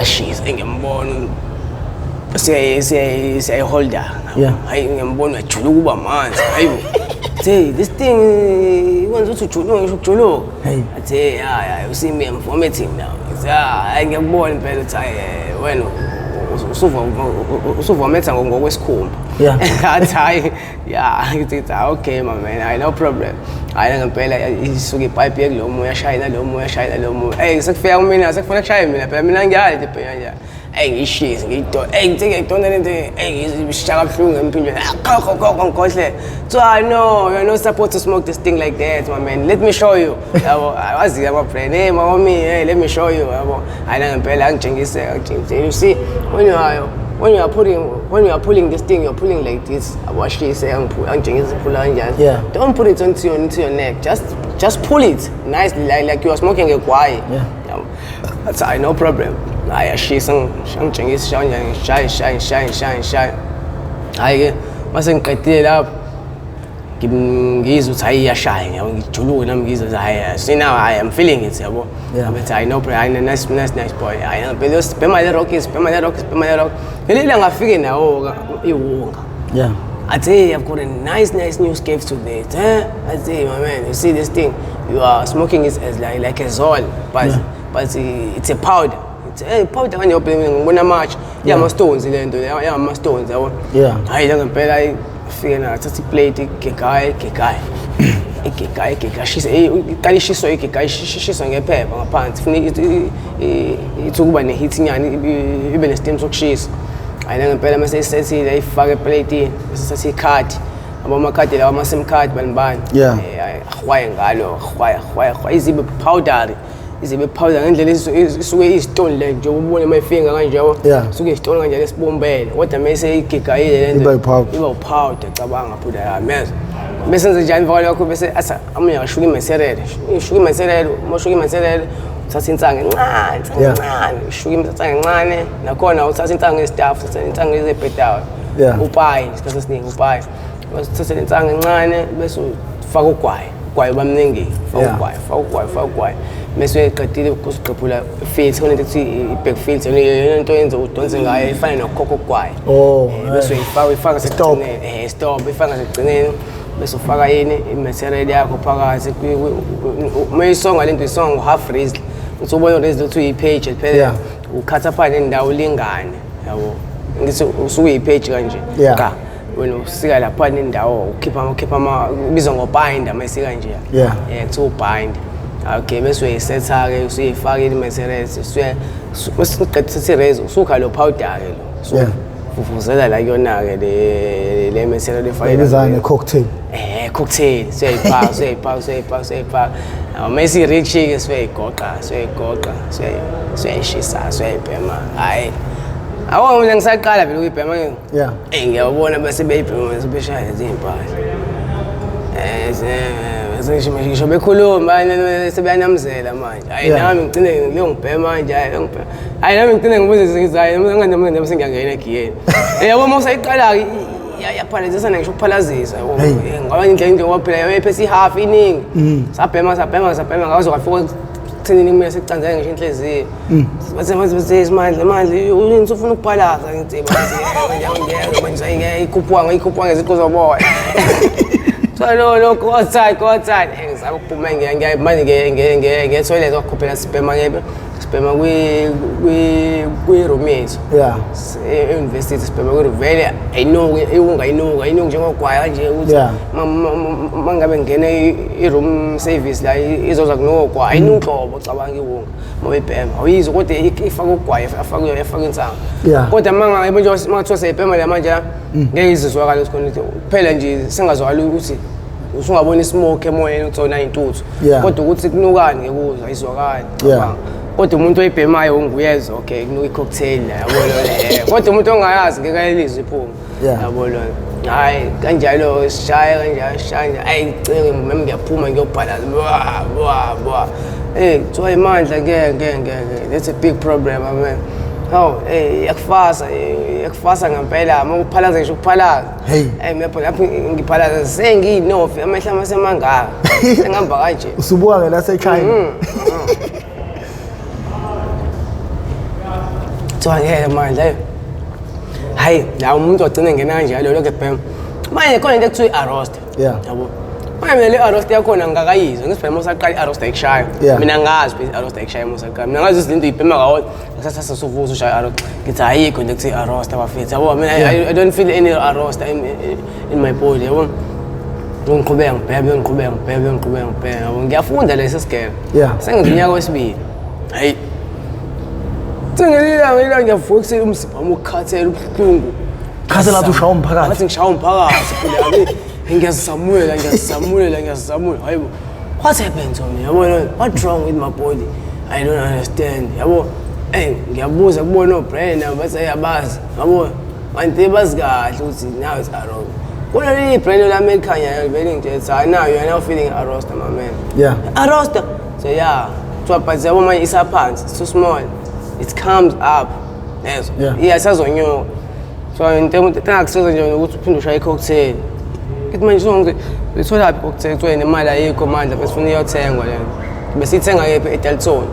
Ashise ngiyambona. Siyayiholda. Hayi ngiyambona uyajuluka uba manzi. Hayibo. Hey, this thing ikwenza ukuthi ujuluke ngisho ukujuluka. Athi hey, yeah, you see me I'm vomiting now. Ngithi hayi ngiyakubona impela ukuthi hayi wena usuvomitha ngokwesikhumba. Athi hayi yeah, ngithi okay my man, hayi no problem. Hayi ngempela isuka ipipe yekulo moya shayina lo moya shayina lo moya. Hey sekufika kumina sekufuna kushaya mina phela mina ngiyali into ibhenya nje. Hey ngishise ngiyidonda. Hey ngithe ngiyidonda lento hey ngishaka kabuhlungu emphinjweni. Khokho khokho ngikhohle. So I know you're not supposed to smoke this thing like that my man. Let me show you. Yabo awazi ama brand. Hey mama hey let me show you. Yabo hayi ngempela angitshengise angitshengise. You see when you are pulling this thing, you're pulling like this. Awashise angitshengise pull kanjani. Don't put it onto your neck. Just pull it nicely like you are smoking a guai. That's I no problem. Hayi ashisa angitshengisa kanjani ngishaye shaye shaye shaye shaye. Hayi ke mase ngiqedile lapho ngizwe ukuthi hayi iyashaya yabo ngijuluke nami ngizwe ukuthi hayi see now I am feeling it yabo. Ngathi hayi no problem, nice nice nice boy. Hayi ngempela sibhema le rock, sibhema le rock, sibhema le rock. Ngelile ngafike nawo iwunga. Athi I've got a nice nice new scape today. Athi my man, you see this thing, you are smoking it as like a zol, but but it's a powder. Hey powder kanje obhema ngibona match yama stones le nto yama stones yabo. Hayi ngempela afike na thatha iplate igegaye igegaye igegaye igegaye shisa iqala ishiswa igegaye ishiswa ngephepha ngaphansi funa ithi ukuba neheat inyani ibe nesiteam sokushisa. Hayi ngempela mase isethile ayifake eplate bese satha ikhadi abo amakhadi lawa ama SIM card banibani ahwaye ngalo ahwaye ahwaye izibe powder izibe powder ngendlela isuke izitone le nje ubone mayifinga kanje yabo isuke izitone kanje lesibombele kodwa mase igigayile lento iba powder cabanga phela ya meza bese senze njani vele lokho bese asa amunye ashuka imaserele ishuka imaserele uma ushuka imaserele uthatha insangu encane encane ushuka insangu encane nakhona uthatha insangu yestaff uthatha insangu ezebhedayo upayi isikhathi esiningi upayi uthatha insangu encane bese ufaka ugwayi ugwayi bamningi faka ugwayi faka ugwayi faka ugwayi bese uyayiqedile usigqibhula filter khona into ethi i-back filter into yenza udonse ngayo ifana nokukhokha ugwayi. Bese uyifaka uyifaka sekugcineni stop uyifaka sekugcineni bese ufaka yini i-material yakho phakathi uma isonga lento isonga ngo-half raised uthi ubona raised uthi uyi-page phela ukhatha phakathi nendawo lingane yabo ngithi usuke uyi-page kanje cha wena usika lapha nendawo ukhipha ama ubizwa ngo-binder mayisika nje kuthiwa ubind. Okay bese uyayisetha ke usuyifaka i-material usuye usuqeda sethi raise usukha lo powder ke lo uvuvuzela la kuyona ke le material efake ibizana ne-cocktail cocktail siyayifaka siyayifaka siyayifaka siyayifaka mase i-rich ke siyayigoqa siyayigoqa siyayishisa siyayibhema. Hayi awu mina ngisaqala vele ukuyibhema ke ngiyabona bese beyibhema bese beshaya izimpahla Ngisho ngisho bekhuluma sebeyanamzela manje. Hayi nami ngigcine ngileyo ngibhema manje, hayi ngibhema. Hayi nami ngigcine ngibuze ngithi hayi nami nami sengiyangena egiyeni. Yabo uma usayiqala yaphalazisa ngisho ukuphalazisa yabo. Ngoba indlela into ngoba phela yayiphethe ihalf iningi. Sabhema sabhema sabhema ngaze kwafika ekuthenini kumele sikucanzeke ngisho inhliziyo. Bathe manje bathe Simandla manje yini usufuna ukuphalaza ngithi manje ngeke manje ngeke ikhuphuka ngiyikhuphuka ngeziqu zoboya. So no no go outside go outside. Ngizama ukuphuma ngiya ngiya manje ngiye ngiye ngiye ngiye toilet wakhuphela sibhema ngebe sibhema kwi kwi kwi room yethu. E-university sibhema kwi vele ayinuki iwunga ayinuki ayinuki njengogwaya kanje ukuthi mangabe ngene i-room service la izoza kunogwaya ayinuki nhlobo cabanga iwunga. Uma uyibhema awuyizwa kodwa ifaka ugwayi afake efaka insangu. Kodwa mangabe nje mangathiwa seyibhema la manje la ngeke izizwakale ukuthi khona kuphela nje sengazwakala ukuthi usungabona ismoke emoyeni uthi ona intuthu. Kodwa ukuthi kunukani ngeke uzwa ayizwakali. Kodwa umuntu oyibhemayo unguyezwa okay kunuka i-cocktail la yabo lona. Kodwa umuntu ongayazi ngeke ayilizwe iphunga. Yabo lona. Hayi kanjalo sishaya kanjalo sishaya nje ayi ngicike mimi ngiyaphuma ngiyobhala bwa bwa bwa. Hey kuthiwa imandla ngeke ngeke ngeke that's a big problem amen. Hawu hey yakufasa yakufasa ngempela uma uphalaza ngisho ukuphalaza. Hey. Hey mina lapho ngiphalaza sengiyinofi amehlo ami asemangaka. Sengihamba kanje. Usubuka ngelase-China. Kuthiwa ngeke mandla hey. Hayi la umuntu wagcina ngena kanjalo lokho ebhema. Manje khona into ekuthiwa i-arrost. Yabo. Manje mina le arrost yakhona ngingakayizwa ngisibhema usaqala i-arrost ayikushaya. Mina ngazi phela i-arrost ayikushaya uma usaqala. Mina ngazi izinto uyibhema ngawodwa ngisathatha usuvuza ushaya i-arrost. Ngithi ayikho into ekuthiwa i-arrost abafethu. Yabo mina I don't feel any arrost in my body yabo. Ngiqhubeka ngibheme ngiqhubeka ngibheme ngiqhubeka ngibheme yabo. Ngiyafunda lesi sigebe. Sengenza unyaka wesibili. Hayi. Sengelilanga ilanga ngiyavuka ekuseni umzimba wami ukhathele ubuhlungu. Khathele ngathi ushaya umphakathi. Ngathi ngishaya umphakathi phela ngiyazizamulela ngiyazizamulela ngiyazizamulela hayibo. What happened to me? Yabo what's wrong with my body? I don't understand. Yabo hey ngiyabuza kubona oBrian nabo bathi abazi. Yabo kanti bazi kahle ukuthi now it's wrong. Kunaleli brand lami elikhanyayo vele ngitshela hayi now you are now feeling arrosta my man. Arrosta. So yeah, so but yabo manje isaphansi, it's too small. It comes up. Yezwa. Yeah, isazonyuka. So into engakusiza nje ukuthi uphinde ushaye i-cocktail. Kithi manje sonke uyitholaphi i-cocktail kuthiwa nemali ayikho mandla bese funa iyothengwa le nto. Besiyithenga kephi eDalton.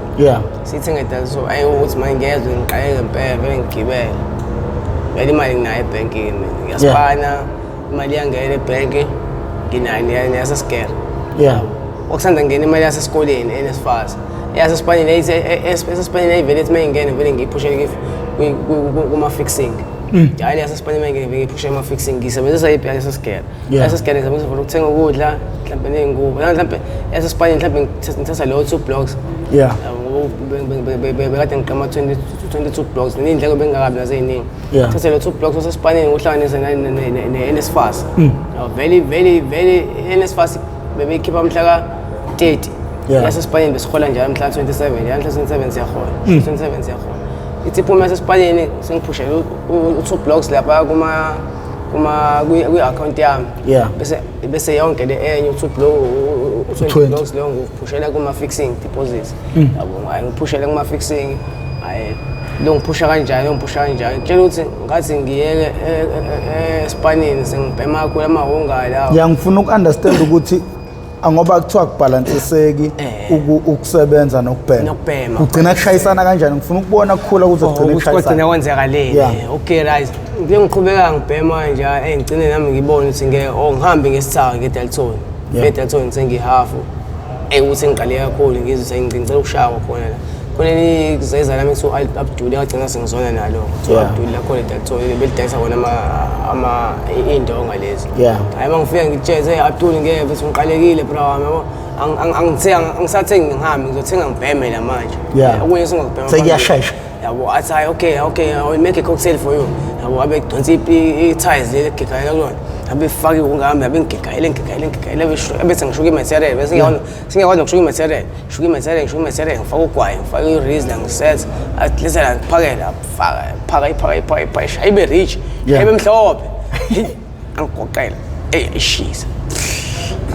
Siyithenga eDalton. Ayi ukuthi manje ngiyezwa ngiqale ngempela vele ngigibele. Vele imali nginayo ebhenkini mina. Ngiyasipana imali iyangena ebhenki nginayo neyasesigere. Okusanda ngena imali yasesikoleni eNSFAS. Eyasesipanini eyasesipanini ayivele ithi mayingene vele ngiyiphushele kuma-fixing. Hayi yasesipanini mayingene vele ngiyiphushele kuma-fixing ngisebenzisa yiphi yasesigere. Yasesigere ngisebenzisa for ukuthenga ukudla mhlampe ney'ngubo. Mhlampe yasesipanini mhlampe ngithatha leyo 2 blocks. Bekade ngiqama 22 blocks ney'ndleko bengingakabi nazo ey'ningi. Thatha leyo 2 blocks wasesipanini ngihlanganise ne-NSFAS. Vele vele vele i-NSFAS bebeyikhipha mhla ka-30. Yasesipanini besihola njalo mhla 27, njalo mhla 27 siyahola. 27 siyahola. Ithi iphuma yasesipanini sengiphushele u-2 blocks lapha kuma kuma kwi-account yami. Bese yonke le enye u-2 block u-20 blocks leyo ngiphushela kuma-fixing deposits. Yabo hayi ngiphushele kuma-fixing. Hayi lo ngiphusha kanjani, lo ngiphusha kanjani. Tshela ukuthi ngathi ngiyeke esipanini sengibhema kakhulu amahunga lawo. Ya ngifuna uku-understand ukuthi ngoba kuthiwa kubhalansiseki ukusebenza nokubhema. Nokubhema. Kugcina kushayisana kanjani? Ngifuna ukubona kukhula kuze kugcine kushayisana. Kugcina kwenzakaleni. Okay right. Ngike ngiqhubeka ngibhema nje ngigcine nami ngibone ukuthi ngeke ngihambe ngesithaka ngeDalton. NgeDalton sengihafu. Ukuthi ngiqale kakhulu ngizwe sengicela ukushawa khona la. Khona lizeza lami kuthiwa Abdul yagcina sengizona nalo. Kuthiwa Abdul la khona eDalton belidayisa khona ama iy'ndonga lezi. Hayi uma ngifika ngitsheze hey Abdul ngeke mfethu ngiqalekile bra wami yabo. Angisathengi ngihambe ngizothenga ngibheme la manje. Okunye singakubhema. Sekuyashesha. Yabo athi hayi okay okay I will make a cocktail for you. Yabo abe kudonsa i-ties leli egigayela kulona. Abe fake ungahambi abe ngigigayele ngigigayele ngigigayele bese ngishuka i-material bese singiyakwazi nokushuka i-material. Shuka i-material ngishuka i-material ngifaka ugwayi ngifaka i-rizla ngisetha athi lesa ngiphakela faka phaka iphaka iphaka iphaka shaya ibe rich ibe mhlophe angigoqela ishisa.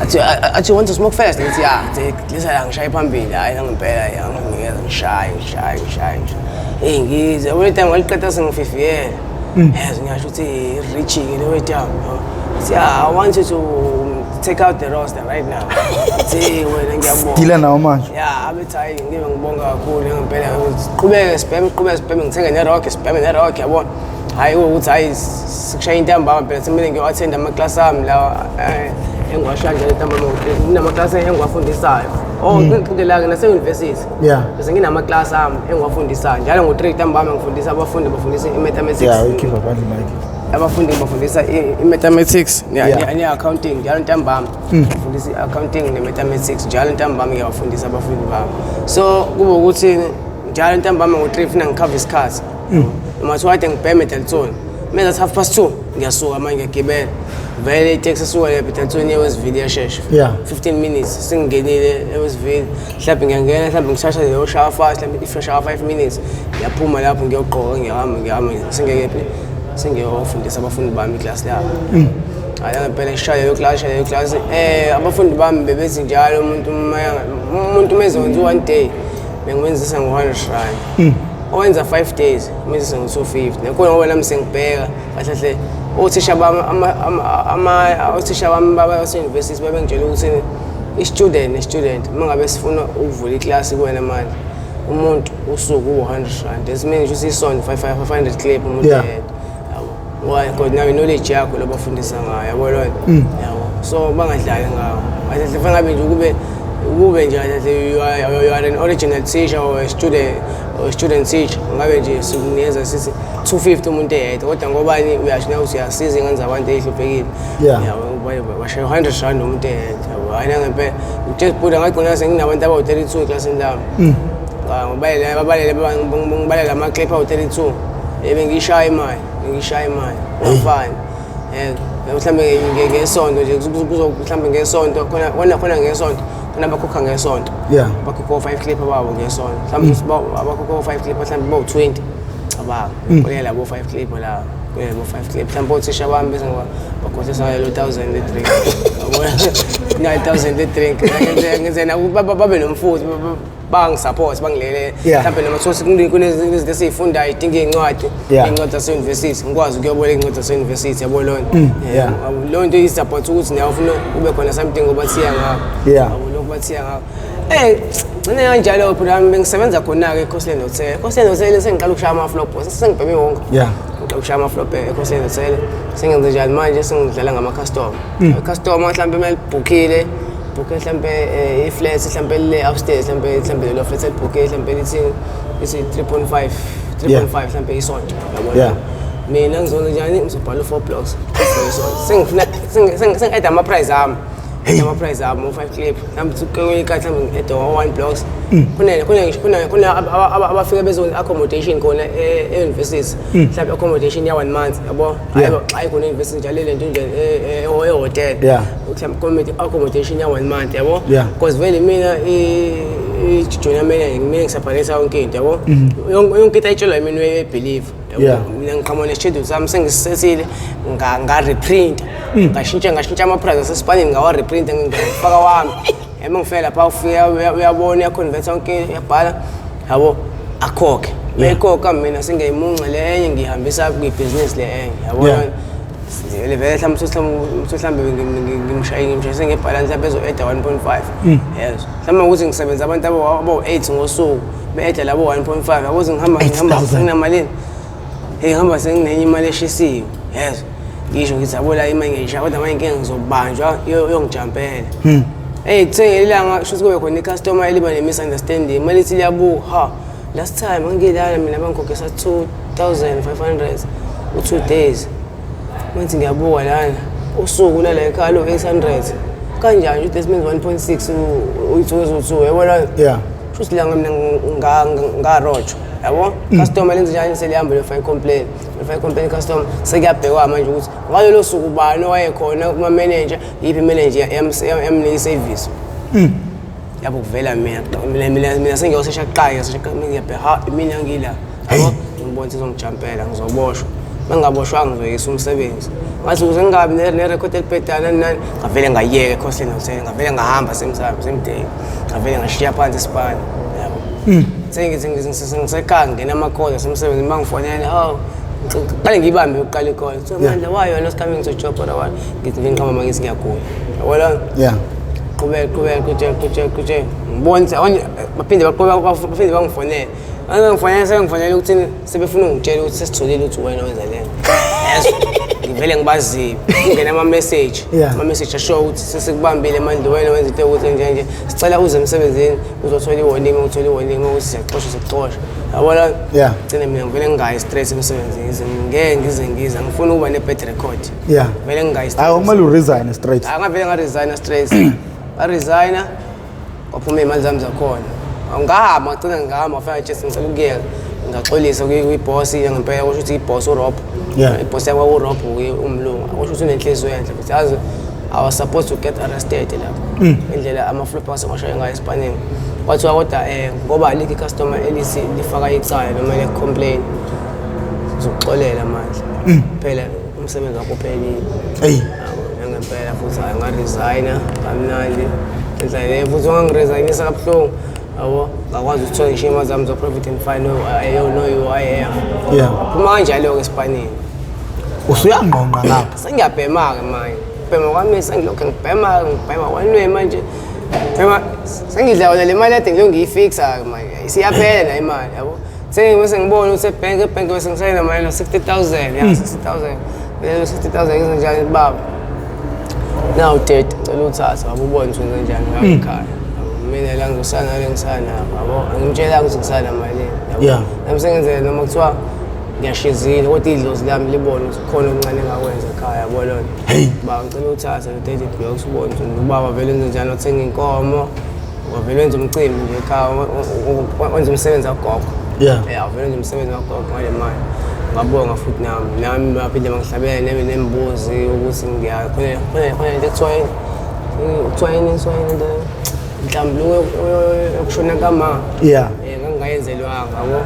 Athi, "You want to smoke first?" Ngithi, "Yeah." Athi, "Lisa la, ngishaye phambili." Hhayi, nangempela yanginikeza, ngishaye, ngishaye, ngishaye, ngishaye. Eyi, ngize yabo time ngaliqeda sengififiyela. Yazi, ngiyasho ukuthi rich-ke le weight yami. Athi, "Yeah, I want you to take out the roster right now." Athi, "Wena, ngiyabonga." Deala nawo manje. Ya, abethi, "Hayi, ngibe ngibonga kakhulu ngempela, siqhubeke sibheme, siqhubeke sibheme, ngithenge ne-rock, sibheme ne-rock, yabona." Hhayi, ukuthi hhayi, sikushaya intambama phela, semele ngiyo-attend amaklasi ami lawa engiwashaya njalo ntambama. Kunamaklasi engiwafundisayo. Oh, ngixoxela-ke nase-university. Bese nginamaklasi ami engiwafundisayo njalo ngo-3 ntambama. Ngifundisa abafundi, bafundisa i-mathematics. Yeah, uyikhipha phandle mic. Abafundi ngibafundisa i-mathematics ne-accounting njalo ntambama. Ngifundisa i-accounting ne-mathematics njalo ntambama, ngiyabafundisa abafundi bami. So kube ukuthi njalo ntambama ngo-3 funa ngikhave isikhathi, noma kuthiwa kade ngibheme eDalton, meza 2:30 ngiyasuka manje, ngiyagibela vele iteksi esuka lapha eDalton eWestville, iyashesha. 15 minutes sengingenile eWestville. Mhlawumbe ngiyangena, mhlawumbe ngishasha leyo shower fast, mhlawumbe if shower 5 minutes, ngiyaphuma lapho, ngiyogqoka, ngiyahamba, ngiyahamba, sengiyekephi, sengiyofundisa abafundi bami iklasi labo. Hayi, ngempela ngishaye leyo class, leyo class. Abafundi bami bebethi njalo umuntu uma ezokwenza u-one day bengimenzisa ngo-R100, owenza 5 days ngimenzisa ngo-250. Nakhona ngoba nami sengibheka kahle kahle othisha bami, othisha bami base-university babengitshela ukuthi i-student ne-student, uma ngabe sifuna ukuvula iklasi kuwena manje, umuntu usuku u-R100, esimeni nje usisonto 500 clip umuntu eyedwa, yabo. Why? Because nawe knowledge yakho lo bafundisa ngayo, yabo lona, yabo. So bangadlali ngawo kahle kahle. Fanele ngabe nje kube nje kahle kahle you are an original teacher or a student teacher, ngabe nje sikunikeza sithi 250 umuntu eyedwa, kodwa ngobani uyasho nawe ukuthi uyasiza ingane zabantu ey'hluphekile. Yabo, bashaya R100 umuntu eyedwa, yabo. Hhayi, nangempela just buda ngagcina senginabantu abawu-32 eklasini lami. Ngibalele, ngibalele ama-clip awu-32, bengiyishaya imali, bengiyishaya imali ngafani. Mhlawumbe ngesonto nje mhlawumbe ngesonto khona ngesonto khona abakhokha ngesonto. Abakhokha o-five clip babo ngesonto, mhlawumbe abakhokha o-five clip mhlawumbe bawu-20, cabanga kulela labo five clip la, kulela labo five clip. Mhlawumbe othisha bami bese bakhohlisa ngalelo thousand le-drink, yabona, nayi thousand le-drink, ngenze babe nomfutho, bangi-support, bangilekelele. Mhlawumbe noma kuthiwa kunezinto esiyifundayo idinga iy'ncwadi, iy'ncwadi zase-university, ngikwazi ukuyoboleka iy'ncwadi zase-university, yabo lona. Leyo nto i-support ukuthi nawe ufuna kube khona something obathiya ngakho. Yabo, lokhu bathiya ngakho. Gcine kanjalo phela. Bengisebenza khona-ke e-Coastland Hotel. E-Coastland Hotel sengiqala ukushaya ama-flop, sengibheme wonke. Ngiqala ukushaya ama-flop e-Coastland Hotel. Sengenze njani manje? Sengidlala ngama-customer. I-customer mhlawumbe uma libhukhile, bhukhe mhlawumbe i-flat, mhlawumbe le upstairs, mhlawumbe lelo flat elibhukhe mhlawumbe lithi 3.5, 3.5 mhlawumbe isonto, yabona. Mina ngizokwenza njani? Ngizobhala u-four blocks for isonto. Sengifuna sengi-add ama-price ami, ama-price ami o-five clip, mhlawumbe kwenye inkathi mhlawumbe ngi-add o-one blocks. Khona abafika bezokwenza accommodation khona e-university, mhlawumbe accommodation ya one month, yabo. Hayi, xa ikhona e-university njalo le nto nje e-hotel. Mhlawumbe accommodation ya one month, yabo. Because vele mina i-junior manager, mina ngi-separate yonke into, yabo. Yonke into ayitshelwa yimi, uyayi-believe, yabo. Mina ngiqhamuka ne-schedule sami sengisisethile, nga-reprint, ngashintsha ama-price asesipanini, ngawa-reprint, ngafaka wami. Ema ngifika lapha, ufika uyabona, uya-convert yonke, uyabhala, yabo, akhokhe. Meyikhokha, mina sengiyayimunca le enye, ngiyihambisa kwibhizinisi le enye, yabo. Vele vele mhlawumbe ngimshayise ngebhalansi, mhlawumbe ezo-adda 1.5, yezo mhlawumbe ukuthi ngisebenza abantu abawu-8 ngosuku, be-adda labo 1.5, yabo, ngihamba 8,000. Senginamalini? Hey, ngihamba senginenye imali eshisiwe, yezo. Ngisho ngithi, yabo, la imali ngiyishaya, kodwa manje inkinga ngizobanjwa, iyongijampela. Hey, kuthe ngelanga shuthi kube khona i-customer eliba ne-misunderstanding, imali ithi liyabuka, ha, last time angilala mina bangikhokhisa 2500 u-2 days, manje ngiyabuka lana usuku lala ekhaya lo 800 kanjani? This means 1.6 uyithuke eziwu-2, yabona. Shuthi la mina ngarojwa, yabo. Customer lenze njani? Selihamba liyofaka i-complaint, liyofaka i-complaint customer. Sekuyabhekwa manje ukuthi ngalolo suku bani owayekhona kuma-manager, yiphi i-manager yamnika i-service, yabo. Kuvela mina sengiyosesha kuqala, ngiyosesha, ngiyabheka, ha, mina ngila, yabo, ngibona ukuthi izongijampela, ngizoboshwa. Mangingaboshwanga ngizoyisa umsebenzi. Ngathi ukuze ngingabi nerekhodi elibhedayo nani nani, ngavele ngayeka eCoastland Hotel, ngavele ngahamba same time, same day. Ngavele ngashiya phansi isipani. Yabo. Sengithi ngisekhaya ngingena amakhoza asemsebenzini bangifonele, oh qale ngiyibambe ukuqala ikole. So Mandla, why you are not coming to job or what? Ngithi nginqama ngithi ngiyagula. Yabona? Yeah. Qhubeka qhubeka qhubeka qhubeka qhubeka. Ngibona ukuthi awonye baphinde baqhubeka baphinde bangifonele. Bangifonele sebengifonele ukuthi sebefuna ungitshela ukuthi sesitholile ukuthi wena wenza le nto. Yes. Ngivele ngibazibe. Kungena ama-message. Ama-message asho ukuthi sesikubambile manje wena wenza into ukuthi nje nje. Sicela uze emsebenzini uzothola i-warning, uthola i-warning ukuthi siyaxosha sikuxosha. Yabona? Yeah. Gcine mina ngivele ngingayi straight emsebenzini. Ngize ngeke ngize ngize ngifuna ukuba ne-bad record. Yeah. Vele ngingayi straight. Hayi kumele uresign straight. Angavele ngaresigna straight. Ngaresigna kwaphuma iy'mali zami zakhona. Ngahamba ngagcina ngihamba ngafika nje ngicela ukuyeka. Ngaxolisa kwi-boss ngempela kusho ukuthi i-boss uRob. Yeah. I-boss yakwa uRob umlungu. Kusho ukuthi unenhliziyo enhle futhi yazi I was supposed to get arrested lapho. Indlela ama-flop asengashaye ngayo esipanini. Kwathiwa kodwa ngoba alikho i-customer elithi lifaka icala noma le-complain. Uzokuxolela manje. Phela umsebenzi wakho uphelile. Hey. Yabo, nangempela futhi hayi ngaresigna kamnandi. Indlela le futhi wangiresignisa kabuhlungu. Yabo, ngakwazi ukuthola ngisho iy'mali zami zo-provident fund no-UIF. Yeah. Phuma kanjalo-ke esipanini. Usuyangqongqa ngapha. Sengiyabhema-ke manje. Bhema kwami sengilokhu ngibhema ngibhema one way manje. Bhema sengidla yona le mali ade ngilokhu ngiyifixa-ke manje. Isiyaphela nayo imali yabo. Sengibese ngibona ukuthi ebhenki ebhenki bese ngisayina mali no 60,000 ya 60,000. Leyo 60,000 ngenze njani baba? Now dad ngicela uthathe wabo ubone ukuthi wenze njani ngayo ekhaya. Mina la ngizosana le ngisana yabo. Angimtshelanga ukuthi ngisana malini yabo. Yeah. Nami sengenzele noma kuthiwa ngiyashizile kodwa idlozi lami libone ukuthi kukhona okuncane engakwenza ekhaya yabo lona. Hey. Baba ngicela uthathe lo 30 blocks ubone ukuthi ubaba vele wenze njani wathenga inkomo. Wavele wenza umcimbi nje ekhaya wenza umsebenzi kagogo. Yeah. Yeah, wavele wenza umsebenzi kagogo ngale mali. Ngabonga futhi nami. Nami baphinde bangihlabele nembuzi ukuthi ngiya khona khona khona into ekuthiwa yini? Kuthiwa yini kuthiwa yini into inhlambuluko yokushona kama. Yeah. Ngangingayenzelwanga yabo.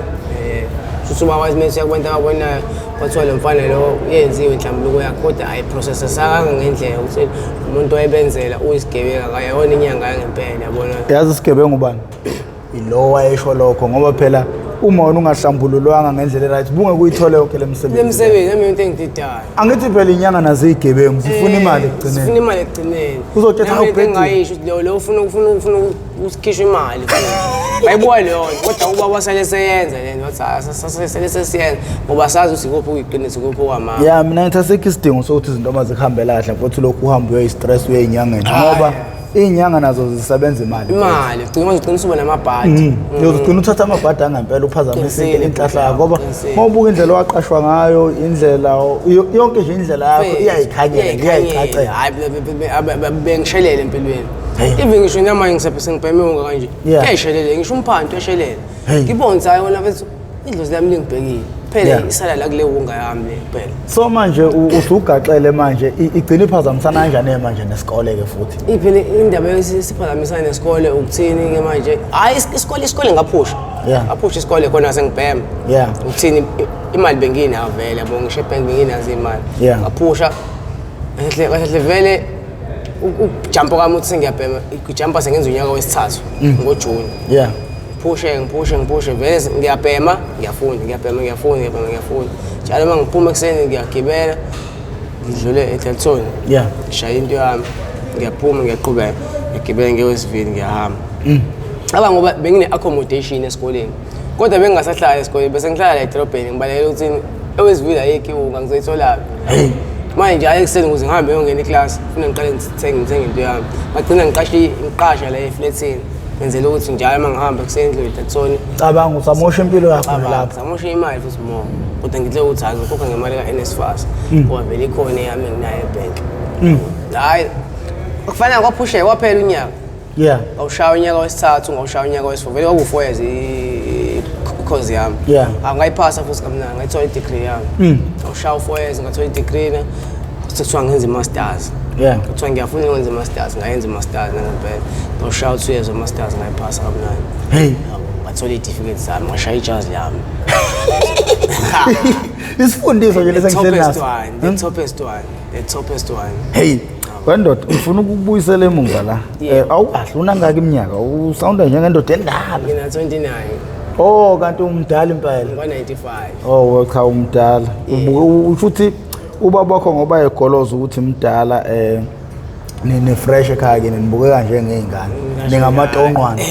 Futhi ubaba wathi mase kubantu ababonayo kwathiwa lo mfana lo yenziwe inhlambuluko yakhe kodwa ayiprocessesanga ngendlela ukuthi umuntu wayebenzela uyisigebengu akayona inyanga yangempela yabona. Yazi isigebengu bani? Ilo wayesho lokho ngoba phela uma wena ungahlambululwanga ngendlela right bunge kuyithole yonke le misebenzi. Le misebenzi nami into engididayo. Angithi phela inyanga nazo izigebengu zifuna imali ekugcineni. Zifuna imali ekugcineni. Uzothetha Nami into ubhedile. engingayisho ukuthi lo ufuna ufuna ufuna ukusikhishwa imali. Bayibuka leyo nto kodwa ubaba wasale seyenza le nto wathi hayi sale sesiyenza ngoba sazi ukuthi ikuphi okuyiqiniso ikuphi okwamanga. Yeah, mina ngithi asikho isidingo sokuthi izinto uma zikuhambela kahle futhi lokhu uhambe uyoyi-stress uye ey'nyangeni ngoba iy'nyanga nazo zisebenza imali. Imali ugcina manje ugcina usuba namabhadi. Uyozigcina uthatha amabhadi angempela uphazamise Qinisile, inhlahla yakho ngoba qinisile. uma ubuka indlela owaqashwa ngayo indlela yonke nje indlela yakho iyayikhanyela iyayicacela. Hayi bengishelele empilweni. Hey. Even ngisho namanje ngisephe sengibheme wonke kanje. Yeah. Kuyayishelele ngisho umphanti uyashelela. Hey. Ngibona ukuthi hayi wena mfethu idlozi lami lingibhekile. Phela Yeah. isala la kule wunga yami le phela. So manje usugaxele manje igcina iphazamisana kanjani manje nesikole ke futhi? Iphela indaba yesiphazamisana nesikole ukuthini ke manje? Hayi isikole isikole ngaphusha. Yeah. Ngaphusha isikole khona sengibhema. Yeah. Ukuthini imali benginayo vele yabo ngisho ebhenki benginazo imali. Yeah. Ngaphusha kahle kahle vele ukujumpa kwami ukuthi sengiyabhema ikujumpa sengenza unyaka wesithathu ngoJune. Yeah. Ngiphushe ngiphushe ngiphushe vele ngiyabhema ngiyafunda ngiyabhema ngiyafunda ngiyabhema ngiyafunda. Njalo uma ngiphuma ekuseni ngiyagibela ngidlule eDelton. Yeah. Ngishaya into yami ngiyaphuma ngiyaqhubeka ngiyagibela ngiye eWestville ngiyahamba. Aba ngoba bengine accommodation esikoleni. Kodwa bengingasahlali esikoleni bese ngihlala la edolobheni ngibalekela ukuthi eWestville ayikho iwunga ngizoyitholaphi. Hey. Manje nje ekuseni ukuze ngihambe ngiyongena iclass funa ngiqale ngithenge ngithenge into yami. Ngagcina ngiqashe ngiqasha la eflatini. Ngenzela ukuthi njalo uma ngihamba ekuseni ngidlule eDelton. Cabanga usamosha impilo yakho lapho. Samosha imali futhi more. Kodwa ngithe ukuthi hayi ngikhokha ngemali ka-NSFAS. Ngoba vele ikhona eyami enginayo ebhenki. Hhayi kufanele kwaphusheka kwaphela unyaka. Yeah. Ngawushaya unyaka wesithathu, ngawushaya unyaka wesi-4. Vele kwaku-4 years i-course yami. Yeah. Ngayiphasa futhi kamnandi, ngayithola i-degree yami. Ngawushaya u-4 years, ngathola i-degree na. Sekuthiwa ngenza i-masters. Yeah. Kuthiwa ngiyafuna ukwenza i-masters, ngayenza i-masters nangempela. Ngawushaya u-2 years we-masters ngayiphasa kamnandi. Hey. Yabo, Ngathola iy'tifiketi zami, ngashaya ijazi lami. Isifundiso nje The lesi engihleli toppest naso. one, the toppest one, the toppest one. Hey, wendoda ngifuna ukukubuyisela emuva la. Yeah. Awukahle unangaki iminyaka? Usounda njengendoda endala. Ngina 29, Oh, kanti umdala impela. ngwa-95. Oh, cha umdala. Usho ukuthi ubaba wakho ngoba egoloza ukuthi mdala ni fresh ekhaya kini nibukeka njengey'ngane. Ningamatonqwane.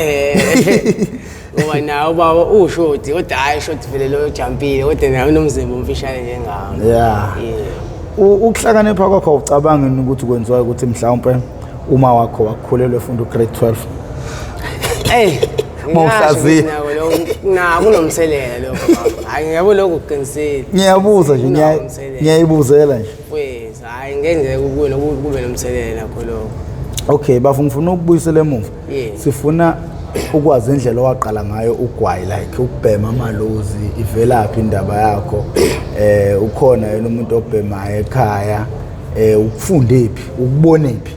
Ngoba nawe ubaba ushoti, kodwa hhayi shoti vele loyo ojampile, kodwa nawe unomzimba omfishane njengami. Yeah. Yeah. Ukuhlakanipha kwakho awucabangi yini ukuthi kwenziwa ukuthi mhlawumpe uma wakho wakhulelwe efunda u-grade 12? Ey, Uma uhlaziya. Na kunomthelela lokho baba. Hayi ngiyabo lokho kuqinisile. Ngiyabuza nje, Kunomthelela. ngiyayibuzela nje. Wes, hayi ngenzeka kube nomthelela nakho lokho. Okay, bafu ngifuna ukubuyisela emuva. Yeah. Sifuna ukwazi indlela owaqala ngayo ugwayi, like ukubhema amalozi, ivelaphi indaba yakho? Ukhona yena umuntu obhemayo ekhaya? Ukufundephi? Ukubonephi?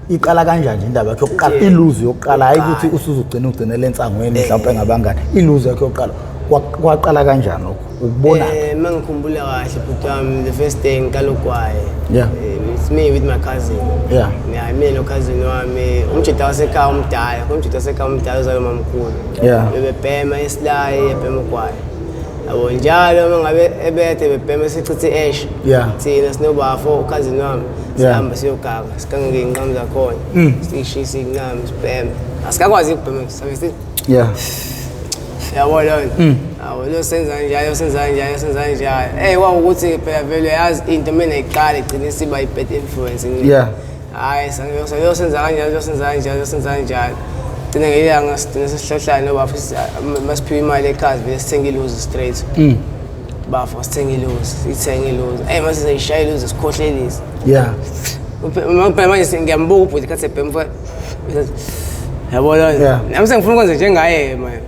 Iqala kanjani nje indaba yakho yokuqala? Yeah. Iluzi yokuqala, hayi ukuthi Yokuqala. usuzugcina ugcinele ensangweni mhlawumbe ngabangani. Iluzi yakho yokuqala kwaqala kanjani lokho? Ukubona? Mangikhumbula kahle bhuti wami, the first day ngiqala ugwayi. Yeah. It's me with my cousin. Yeah. Yeah, mina no cousin wami, umjita wasekhaya omdala, umjita wasekhaya omdala uzalwa mamkhulu. Yeah. Bebebhema isilayi, ebhema ugwayi. Yabo njalo uma ngabe ebethe bebhema sichithe i-ash. Yeah. Thina sinobafo cousin wami Yeah. sihamba siyoganga, sigange ngey'nqamu zakhona. Siyishise iy'nqamu sibheme. Asikakwazi ukubhema sabe sithi Yeah. yabo leyo nto. Yabo lo senza kanjalo, senza kanjalo, senza kanjalo. Kwawukuthi phela vele uyazi into mina iqala igcine isiba i-bad influence kimi. Yeah. Hhayi, senza kanjalo, senza kanjalo, senza kanjalo. Gcine ngelanga sigcine sesihlohlane nobafo, masiphiwe imali ekhaya vele sithenge iluzi straight. Bafo sithenge iluzi, sithenge iluzi. Mase seyishaya iluzi sikhohlelise. Yeah. Phela manje ngiyambuka ubhuti khathi ebhema. Yabo leyo nto. Yeah. Nami sengifuna ukwenza njengaye manje.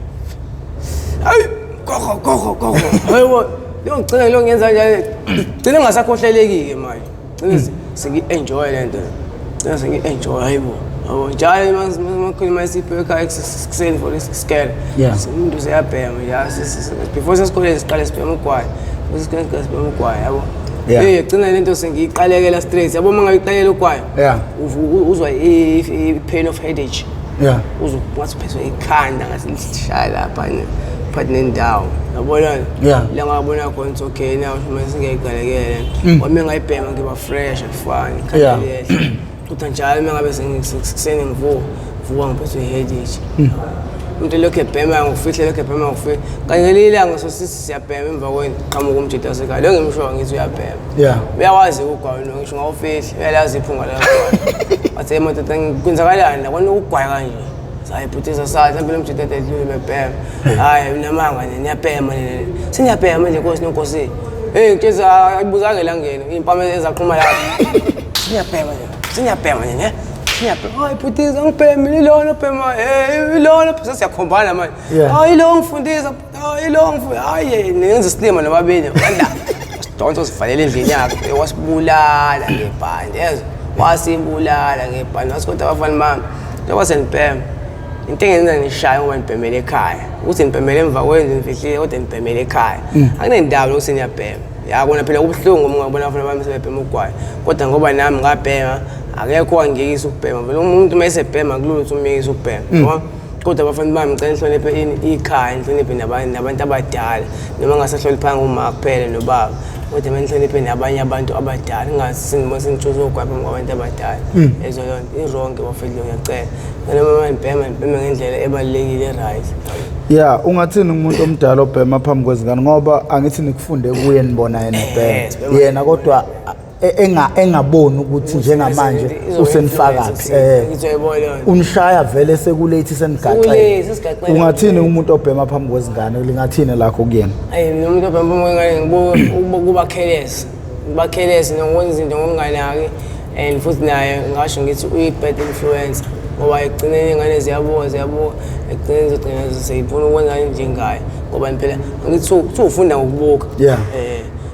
Hayi, gogo gogo gogo. Hayibo, lo ngigcina lo ngenza kanjani? Gcina ngingasakhohleleki-ke manje. Gcina sengi-enjoy le nto. Gcina sengi-enjoy, hayibo. Yabo njalo makhuluma isipho ekhaya ekuseni for isikele. Yeah. Umuntu useyabhema nje. Before sesikoleni siqale sibhema ugwayi. Before sesikoleni siqale sibhema ugwayi, yabo. Yeah. Gcina le nto sengiyiqalekela straight. Yabo uma ngabe iqalekela ugwayi. Yeah. Uzwa i-pain of headache. Yeah. Uzwa ngathi uphethwe ikhanda ngathi lishaya lapha phakathi nendawo. Yabona? Yeah. La ngabona khona ukuthi okay now manje sengiyayiqalekela. Wami ngayibhema ngiba fresh akufani ikhanda Yeah. liyehla. Kodwa njalo uma ngabe sengisekuseni ngivuka ngiphethwe i-headache. Umuntu lokhu ebhema ngokufihla, lokhu ebhema ngokufihla. Kanti ngelinye ilanga so sithi siyabhema emva kweqhamuka umjita wasekhaya. Lo ngimsho ngithi uyabhema. Yeah. Uyakwazi ukugwaya lo ngisho ngawufihla, uyalazi iphunga lakho. Wathi hey madoda kwenzakalani la kwani ukugwaya kanje? Hayi bhuti sasathi mhlawumbe lo mjita edlule bebhema. Hayi unamanga nje niyabhema nje. Seniyabhema nje Nkosi noNkosi. Hey ngitshela ayibuzange la ngene impama ezaqhuma lapha. Seniyabhema nje. Seniyabhema nje ne. Seniyabhema. Hayi bhuti angibhemi ilona bhema. Hey ilona sesiyakhombana manje. Yeah. Hayi lo ngifundisa. Hayi lo ngifundisa. Hayi nenza isilima nobabili. Wanda. Sidonsa sivalele endlini yakhe. Wasibulala ngebhande. Yezwa. Wasibulala ngebhande. Wathi kodwa abafana bami njengoba senibhema into engenza nishaye ngoba nibhemele ekhaya. Ukuthi nibhemele emva kwendlu nifihlile kodwa nibhemele ekhaya. Akunendaba lokuthi niyabhema. Yakona phela kubuhlungu uma ungabona abafana bami sebebhema ugwayi. Kodwa ngoba nami ngabhema akekho owangiyekisa ukubhema. Vele umuntu uma esebhema kulula ukuthi umyekise ukubhema. Yabo? Kodwa abafana bami ngicela nihloniphe ini ikhaya, nihloniphe nabantu abadala. Noma ngasahloniphanga uma kuphela nobaba. Kodwa kumele nihloniphe nabanye abantu abadala. Ningathi senibona senitshoza ugwayi phambi kwabantu abadala. Lezo nto i-wrong bafethu, ngiyacela. Noma nibhema, nibheme ngendlela ebalulekile e-right. Yeah, ungathini umuntu omdala obhema phambi kwezingane ngoba angithi nikufunde kuye nibona yena ebhema. Sibhema. Yena kodwa engaboni ukuthi njengamanje usenifakaphi. Ngizoyibona leyo nto. Unishaya vele sekulate senigaxele. Sekulate, sesigaxele. Ungathini umuntu obhema phambi kwezingane lingathini lakho kuyena? Ayi mina umuntu obhema phambi kwengane ngibuka kuba careless. Kuba careless nokwenza izinto ngokunganaki and futhi naye ngasho ngithi uyi-bad influencer. Ngoba ekugcineni iy'ngane ziyabuka, ziyabuka, ekugcineni zigcina seyifuna ukwenza njengaye. Ngoba phela ngithi kuthiwa ufunda ngokubuka. Yeah.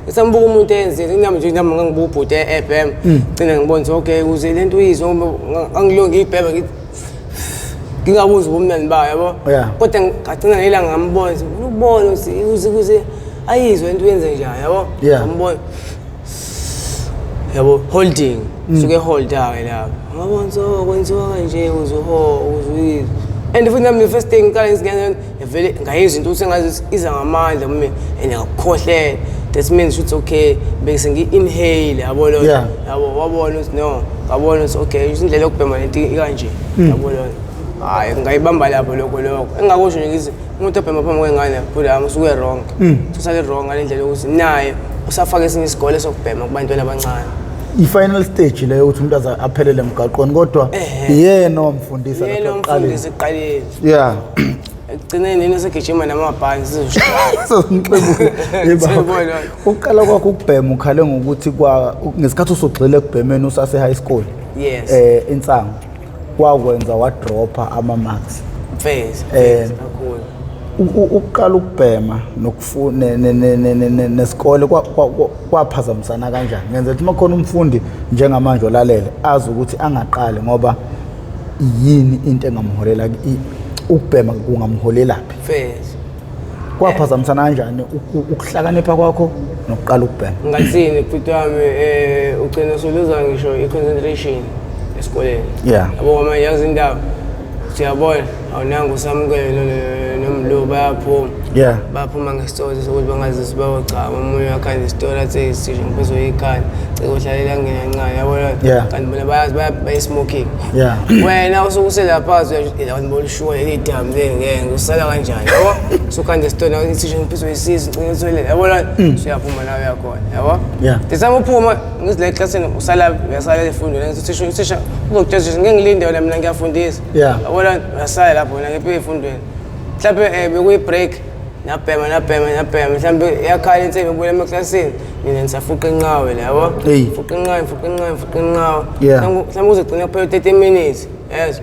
Ngisambuka umuntu enzile, nami nje nami ngangibuka ubhuti e-ebhema. Gcina ngibona ukuthi okay ukuze le nto uyizwe ngoba angilongi ibhema ngithi Ngingabuzi ubumnandi bayo, yabo. Kodwa ngagcina ngelanga ngambona, ukubona ukuthi ukuze ayizwe into yenze njani, yabo. Ngambona, yabo, holding, suke holda ke lapho. Ngabona so kwenziwa kanje uzuho uzuyizwe. And futhi nami the first thing ngiqala ngizingena vele ngayizwa into ukuthi ngazi iza ngamandla kumina and ngakukhohlela. That means ukuthi okay, bese ngi-inhale, yabo lo. Yabo, wabona ukuthi no, ngabona ukuthi okay, indlela yokubhema lento ikanje, yabo lo. Hayi, ngayibamba lapho lokho. Engingakusho nje ngithi umuntu obhema phambi kwengane bhuti wami usuke wrong. Usale wrong ngale ndlela yokuthi naye usafaka esinye isigole sokubhema kubantwana abancane. I-final stage leyo ukuthi umuntu aze aphelele emgaqweni, kodwa yena owamfundisa lapha ekuqaleni. Umfundisi ekuqaleni. Ekugcineni yena segijima namabhansi sizoshaya. Sezimxebule. Yebo. Ukuqala kwakho ukubhema ukhale ngokuthi kwa ngesikhathi usugxile ekubhemeni usase high school. Yes. Insangu kwakwenza wadropha ama marks. Mfezi kakhulu. Ukuqala ukubhema nokufuna nesikole kwaphazamisana kanjani? Ngenza ukuthi makhona umfundi njengamanje olalele azi ukuthi angaqali ngoba yini into engamholela ukubhema kungamholelaphi. Mfezi. Kwaphazamisana kanjani ukuhlakanipha kwakho nokuqala ukubhema? Ngathini bhuti wami, ugcina usuluza ngisho i-concentration esikoleni. Yabo manje yazi indaba. Siyabona awunanga usamukele nomlu bayaphuma. Baphuma ngesitozi sokuthi bangazisi bayogcama, omunye uyakhanda isitori athi isisho ngiphezu ikhanda. Cela uhlalela angene kancane, yabona. Kanti bona bayazi bayi-smoking. Wena usuke uselapha uyasho la bantu bolushuwa leli damu leli ngeke usala kanjani, yabo? Usukhanda isitori isisho ngiphezu isisu ngicela uthole, yabona? Usuyaphuma nawe uyakhona, yabo? The time uphuma ngizile eklasini usala uyasala efundweni ngithi uthisha uzokutshela ngeke ngilinde wena mina ngiyafundisa. Yabona uyasala lapho wena ngiphi efundweni. Mhlawumbe bekuyi break nabhema mhlawumbe yakhala insimbi ibuyela emaklasini nina nisafuqa inqawe la, yabo? Fuqa inqawe. Mhlawumbe uzogcina kuphela 30 minutes. Yes.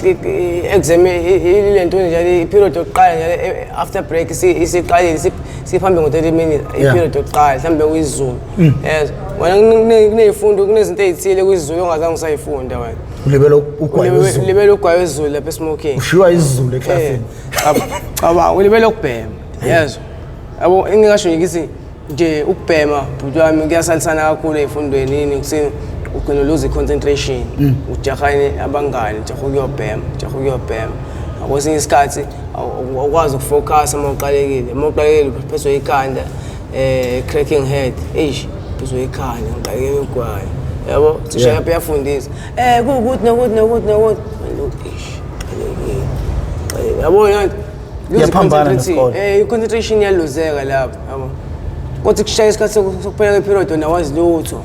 I-exam ilento nje i-period yokuqala nje after break isiqalile siphambi ngo 30 minutes i-period yokuqala mhlawumbe kuyisiZulu. Yes. Wena kunezifundo kunezinto ezithile kuyisiZulu ongazange usayifunda wena. Ulibele ugwayi wesiZulu. Ulibele ugwayi wesiZulu lapha esmoking. Ushiywa isiZulu eklasini. Cabanga ulibele ukubhema. Yes. Yabo engingasho nje ngithi nje ukubhema bhuti wami kuyasalisana kakhulu ezifundweni yini kusini ugcina lose concentration. Ujahane abangani, ujaha ukuyobhema, ujaha ukuyobhema. Kwesinye isikhathi awukwazi ukufocus uma uqalekile. Uma uqalekile uphethwe ikhanda, cracking head. Eish, uphethwe ikhanda, ngiqalekile ugwayi. Yabo, thisha lapha uyafundisa. Kuwukuthi nokuthi nokuthi nokuthi. Eish, qalekile. Yabo yonke. Iyaphambana nesikole. I-concentration iyaluzeka lapho, yabo. Kodwa kushaya isikhathi sokuphela kwe-period wena awazi lutho.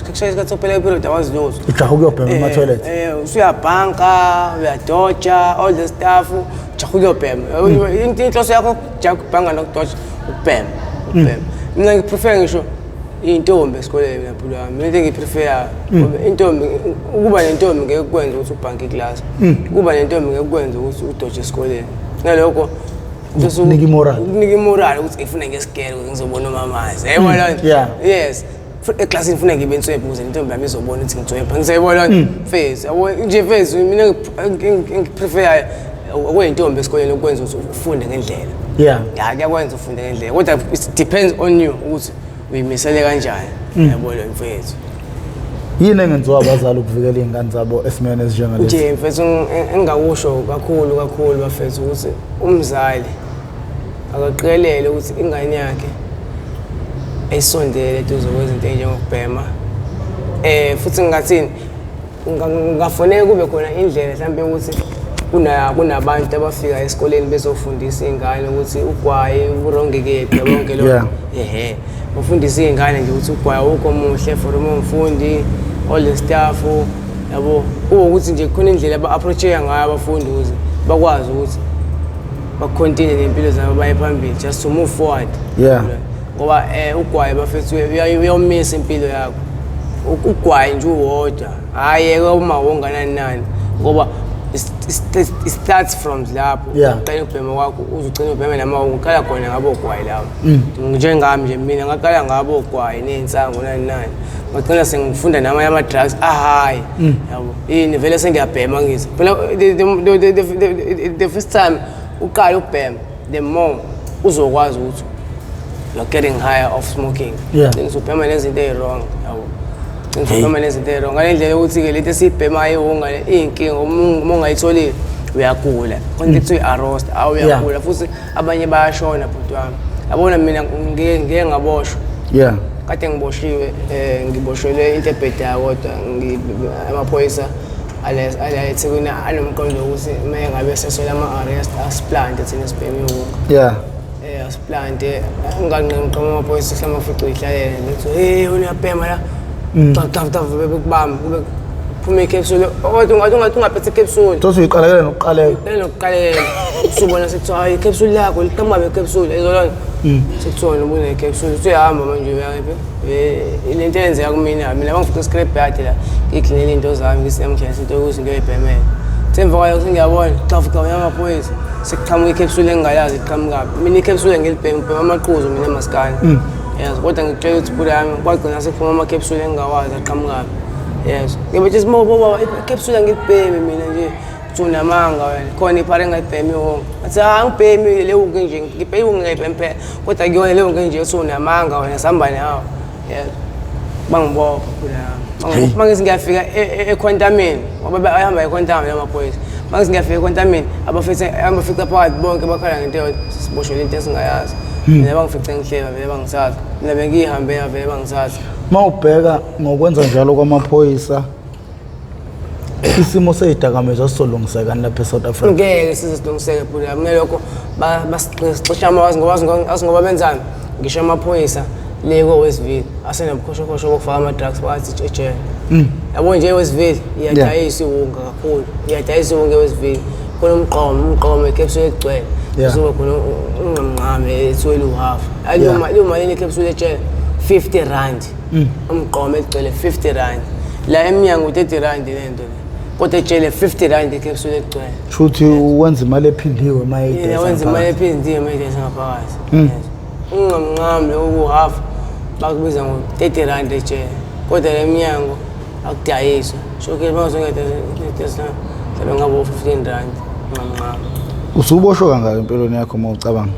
Kushaya isikhathi sokuphela kwe-period awazi lutho. Ujaha ukuyobhema ema-toilet. Usuyabhanka, uyadoja, all the stuff, ujaha ukuyobhema. Inhloso yakho ujaha ukubhanka nokudoja, ukubhema, ukubhema. Mina ngiprefer ngisho intombi esikoleni mina bhuti wami. Mina into engiyiprefer intombi, ukuba nentombi ngeke kukwenze ukuthi ubhanke iclass. Ukuba nentombi ngeke kukwenze ukuthi udoje esikoleni. Nalokho Ukunika imoral. Ukunika imoral ukuthi ngifuna ngesigele ukuze ngizobona umamazi. Yayibona loo nto? Yes. Eklasini ngifuna ngibe inswephu ukuze intombi yami izobona ukuthi ngitswephu. Ngisayibona loo nto? Face. Yabo nje face mina engiprefer okuyintombi esikoleni ukwenza ukuthi ufunde ngendlela. Ya, kuyakwenza ufunde ngendlela. Kodwa it depends on you ukuthi uyimisele kanjani. Yabo lo mfethu. Yini engenziwa abazali ukuvikela iy'ngane zabo esimeni esinjengalesi? Nje mfethu engingakusho kakhulu kakhulu bafethu ukuthi umzali akaqikelele ukuthi ingane yakhe ayisondele eduze kwezinto ey'njengokubhema. Futhi ngingathini, kungafuneka kube khona indlela mhlawumbe ukuthi kunabantu abafika esikoleni bezofundisa iy'ngane ukuthi ugwayi uronge kephi, yabo yonke leyo. Ehhe. Bafundise iy'ngane nje ukuthi ugwayi awukho muhle for uma umfundi, all the stuff, yabo. Kube ukuthi nje khona indlela aba-approach-eka ngayo abafundi ukuze bakwazi ukuthi bacontinue ney'mpilo zabo baye phambili, just to move forward. Ngoba ugwayi bafethu uyawumisa impilo yakho. Ugwayi nje uwodwa, hhayi yeke uma wonganani nani, ngoba It starts from lapho. Uqala ukubhema kwakho uze ugcine ubheme nama uqala khona ngabo ogwayi labo. Njengami nje mina ngaqala ngabo ogwayi ney'nsangu nani nani. Ngagcina sengifunda namanye ama-drugs ahayi. Yabo. Yini vele sengiyabhema ngithi. Phela the first time uqala ukubhema, the more uzokwazi ukuthi you're getting higher off smoking. Then usubhema nezinto ey'wrong, yabo. Usubhema nezinto ey'wrong. Ngale ndlela yokuthi-ke lento esiyibhemayo iwunga le iyinkinga, uma ungayitholile uyagula. Khona into ekuthiwa i-arrost, awu uyagula futhi abanye bayashona bhuti wami. Yabona mina ngike ngaboshwa. Kade ngiboshiwe, ngiboshelwe into ebhedayo kodwa amaphoyisa ala eThekwini anomqondo wokuthi uma ngabe sesola ama-arrest asiplante thina sibheme iwunga. Asiplante nganqinqoma amaphoyisa mhlawumbe afice uyihlalele ngithi hey uyabhema la. Taf taf taf bekubamba kube kuphume icapsule kodwa ungathi ungaphethe icapsule. Thothi uyiqalekela nokuqaleka. Nokuqaleka. Usubona sekuthiwa hayi icapsule lakho liqhamuka ngecapsule izolona. Sekuthiwa noma une-capsule usuyahamba manje uyakephi. Lento eyenzeka kumina mina bangifica scrap yard la ngiklinele into zami ngisemkhense into yokuthi ngiyoyibhemela. Emva kwalokho sengiyabona xafu xafu yamaphoyisa sekuqhamuka icapsule engingalazi iqhamukaphi. Mina icapsule ngilibhema ngibhema amaqhuzu mina emaskani. Yes, kodwa ngikutshela ukuthi bhuti yami kwagcina sekuphuma amacapsule engingawazi aqhamukaphi. Yes. Ngibe nje baba icapsule ngilibhemi mina nje. Uthi unamanga wena. Khona iphara engayibhemi iwunga. Athi ah ngibhemi le wunga nje ngibhemi iwunga ngayibhemi phela. Kodwa kuyona le wunga nje uthi unamanga wena sihamba nawe. Yes. Bangibopha bhuti yami. Mangithi ngiyafika eQuantumini ngoba bayahamba eQuantum lamaphoyisa. Mangithi ngiyafika eQuantumini abafice abafica phakathi bonke bakhala ngento eyodwa siboshwe into esingayazi. Mina bangifice ngihleba vele bangithatha. Mina bengihambela vele bangithatha. Mawubheka ngokwenza njalo kwamaphoyisa isimo seyidakamizwa sizolungiseka lapha eSouth Africa. Ngeke size silungiseke bhuti yami. Ngalokho basixosha amawazi ngoba ngoba benzani? Ngisho amaphoyisa le ko-Westville asenobukhoshokosho bokufaka ama-drugs phakathi ejele. Yabo nje eWestville iyadayisa iwunga kakhulu. Iyadayisa iwunga eWestville. Khona umgqomo icapsule egcwele. Kuzoba khona ungqamngqame ethiwe luhafu. Liwumalini icapsule ejele? 50 rand. Umgqomo egcwele 50 rand. La emnyango 30 rand lento le. Kodwa ejele 50 rand icapsule egcwele. Shuthi wenza imali ephindiwe mayidayisa. Wenza imali ephindiwe mayidayisa ngaphakathi. Ungqamngqame okuhafu bakubiza ngo-30 rand ejele. Kodwa le mnyango akudayiswa. Shokhe bawuzongedayisa mhlawumbe ngabe u-15 rand ngqamngqame. Usuboshwe kangaka empilweni yakho uma ucabanga?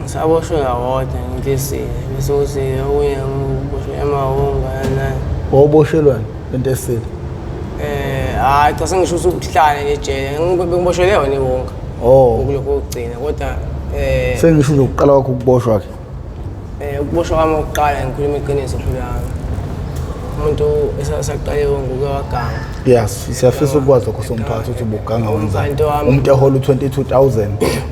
Ngisaboshwe kawodwa ngintisile bese kuthi okunye ngiboshwe emahunga nani. Wawuboshelwani into esile? Hayi cha sengisho ukuthi ukuhlala nje ejele ngiboshelwe yona iwunga. Oh. Ukulokhu okugcina kodwa sengisho nje ukuqala kwakho ukuboshwa ke. Ukuboshwa kwami okokuqala ngikhuluma iqiniso phela yami. Umuntu esaqale ngokuya waganga. Yes, siyafisa ukwazi lokho somphathi ukuthi ubuganga wenzani. Umuntu ehola u-22,000,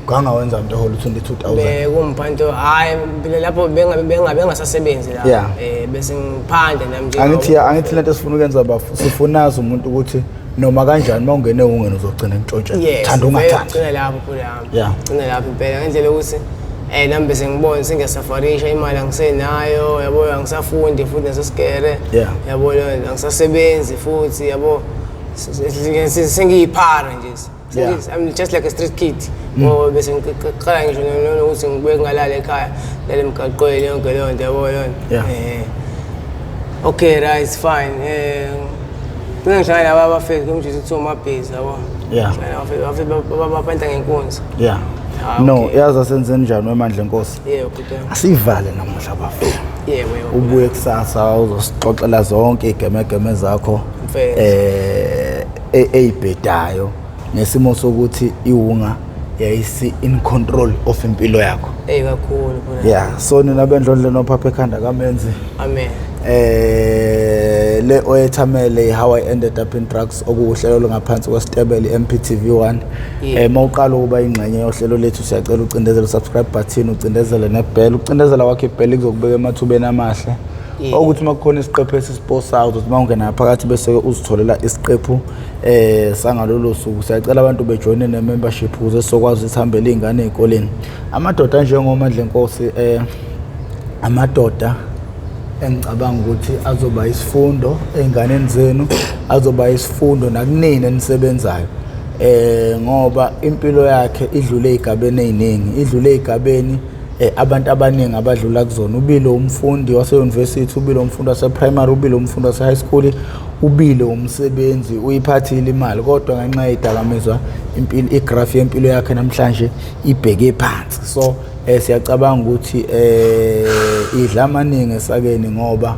uganga wenza umuntu ehola u-22,000. Bekumphanto hayi mina lapho bengasasebenzi la. Bese ngiphanda nami nje. Angithi lento esifuna ukuyenza bafu, sifunaza umuntu ukuthi noma kanjani uma ungene ungene uzogcina entshontshe. Thanda ungathandi. Gcina lapho phela yami. Gcina lapho impela ngendlela ukuthi nami bese ngibona sengiyasafarisha imali angisenayo yabo angisafundi futhi nasesikere yabo angisasebenzi futhi yabo sengiyiphara nje. I'm just like a street kid. Ngoba bese ngiqala ngisho nokuthi ngibuye ngalala ekhaya lale emgaqweni yonke leyo nto yabo yona. Okay, right, fine. Mina ngihlangana nabo abafethu kumjisi kuthiwa umabhizi yabo. Abafethu bapenta ngenkunzi. No, yazi asenze njani wemandla enkosi? Yebo bhuti. Asivale namuhla bafo. Yebo yebo. Ubuye kusasa uzosixoxela zonke igemegeme zakho eyibhedayo ngesimo sokuthi iwunga yayisi in control of impilo yakho. Kakhulu bhuti. So nina bendlondlo nophapha ekhanda kaMenzi. Amen. Le oyethamele How I Ended Up in Drugs okuwuhlelo olungaphansi kwesitebele MPTV1. Mawuqala ukuba ingxenye yohlelo lethu siyacela ucindezele subscribe button, ucindezele nebell, ucindezela wakhe ibell kuzokubeka emathubeni amahle. Okuthi makukhona isiqephu esisiposayo uzothi mawungena phakathi bese uzitholela isiqephu sangalolo suku. Siyacela abantu bejoyine ne-membership ukuze sizokwazi ukuthi sihambele iy'ngane ey'koleni. Amadoda njengoMandla Nkosi amadoda Engicabanga ukuthi azoba isifundo ey'nganeni zenu, azoba isifundo nakunini enisebenzayo. Ngoba impilo yakhe idlule ey'gabeni ey'ningi, idlule ey'gabeni abantu abaningi abadlula kuzona. Ubile umfundi wase-university, ubile umfundi wase-primary, ubile umfundi wase-high school, ubile umsebenzi, uyiphathile imali, kodwa ngenxa yey'dakamizwa impilo, igraph yempilo yakhe namhlanje ibheke phansi. So siyacabanga ukuthi idla amaningi esakeni, ngoba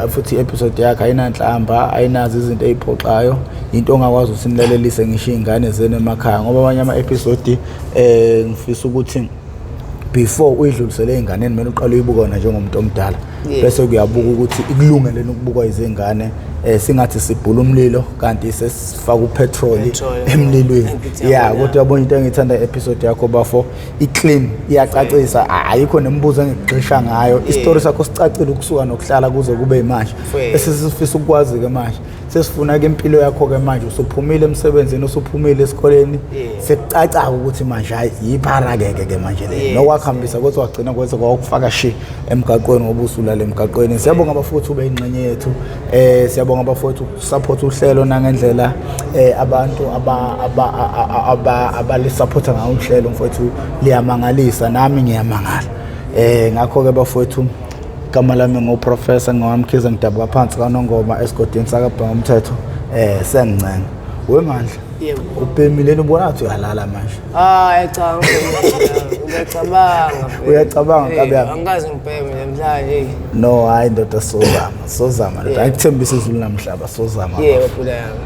futhi i-episode yakhe ayinanhlamba, ayinazo izinto ey'phoxayo, into ongakwazi ukuthi nilalelise ngisho iy'ngane zenu emakhaya, ngoba amanye ama-episode ngifisa ukuthi before uyidlulisele ey'nganeni kumele uqale uyibuke wena njengomuntu omdala, bese kuyabuka ukuthi ikulungele ukubukwa izingane. Singathi sibhula umlilo kanti sesifaka upetrol emlilweni. Yeah, kodwa uyabona into engiyithanda episode yakho bafo, i-clean, iyacacisa, ayikho nemibuzo engigxisha ngayo. Isitori sakho sicacile ukusuka nokuhlala kuze kube manje. Esisifisa ukwazi-ke manje, sesifuna ke impilo yakho ke manje, usuphumile emsebenzini, usuphumile esikoleni, sekucaca ukuthi manje hayi yiphara-ke ke manje le nokwakuhambisa kodwa wagcina kwenze kwakufaka shi emgaqweni ngoba usulala emgaqweni. Siyabonga bafowethu ube ingxenye yethu, siyabonga bafowethu support uhlelo nangendlela abantu abalisupporta ngayo uhlelo mfowethu, liyamangalisa, nami ngiyamangala. Ngakho-ke bafowethu, igama lami nguProfessor Ngowamkhize, ngidabuka phansi kaNongoma esigodini sakaBhanga umthetho. Sengincenga wemandla. Yebo. Ubhemile ubona ngathi uyalala manje. Hayi cha, ngiyacabanga. Uyacabanga, nkabi yami? Angikaze ngibheme namhlanje. No, hayi ndoda, sozama, sozama ndoda. Angikuthembisa izulu namhlaba, sozama. Yebo, phula yami.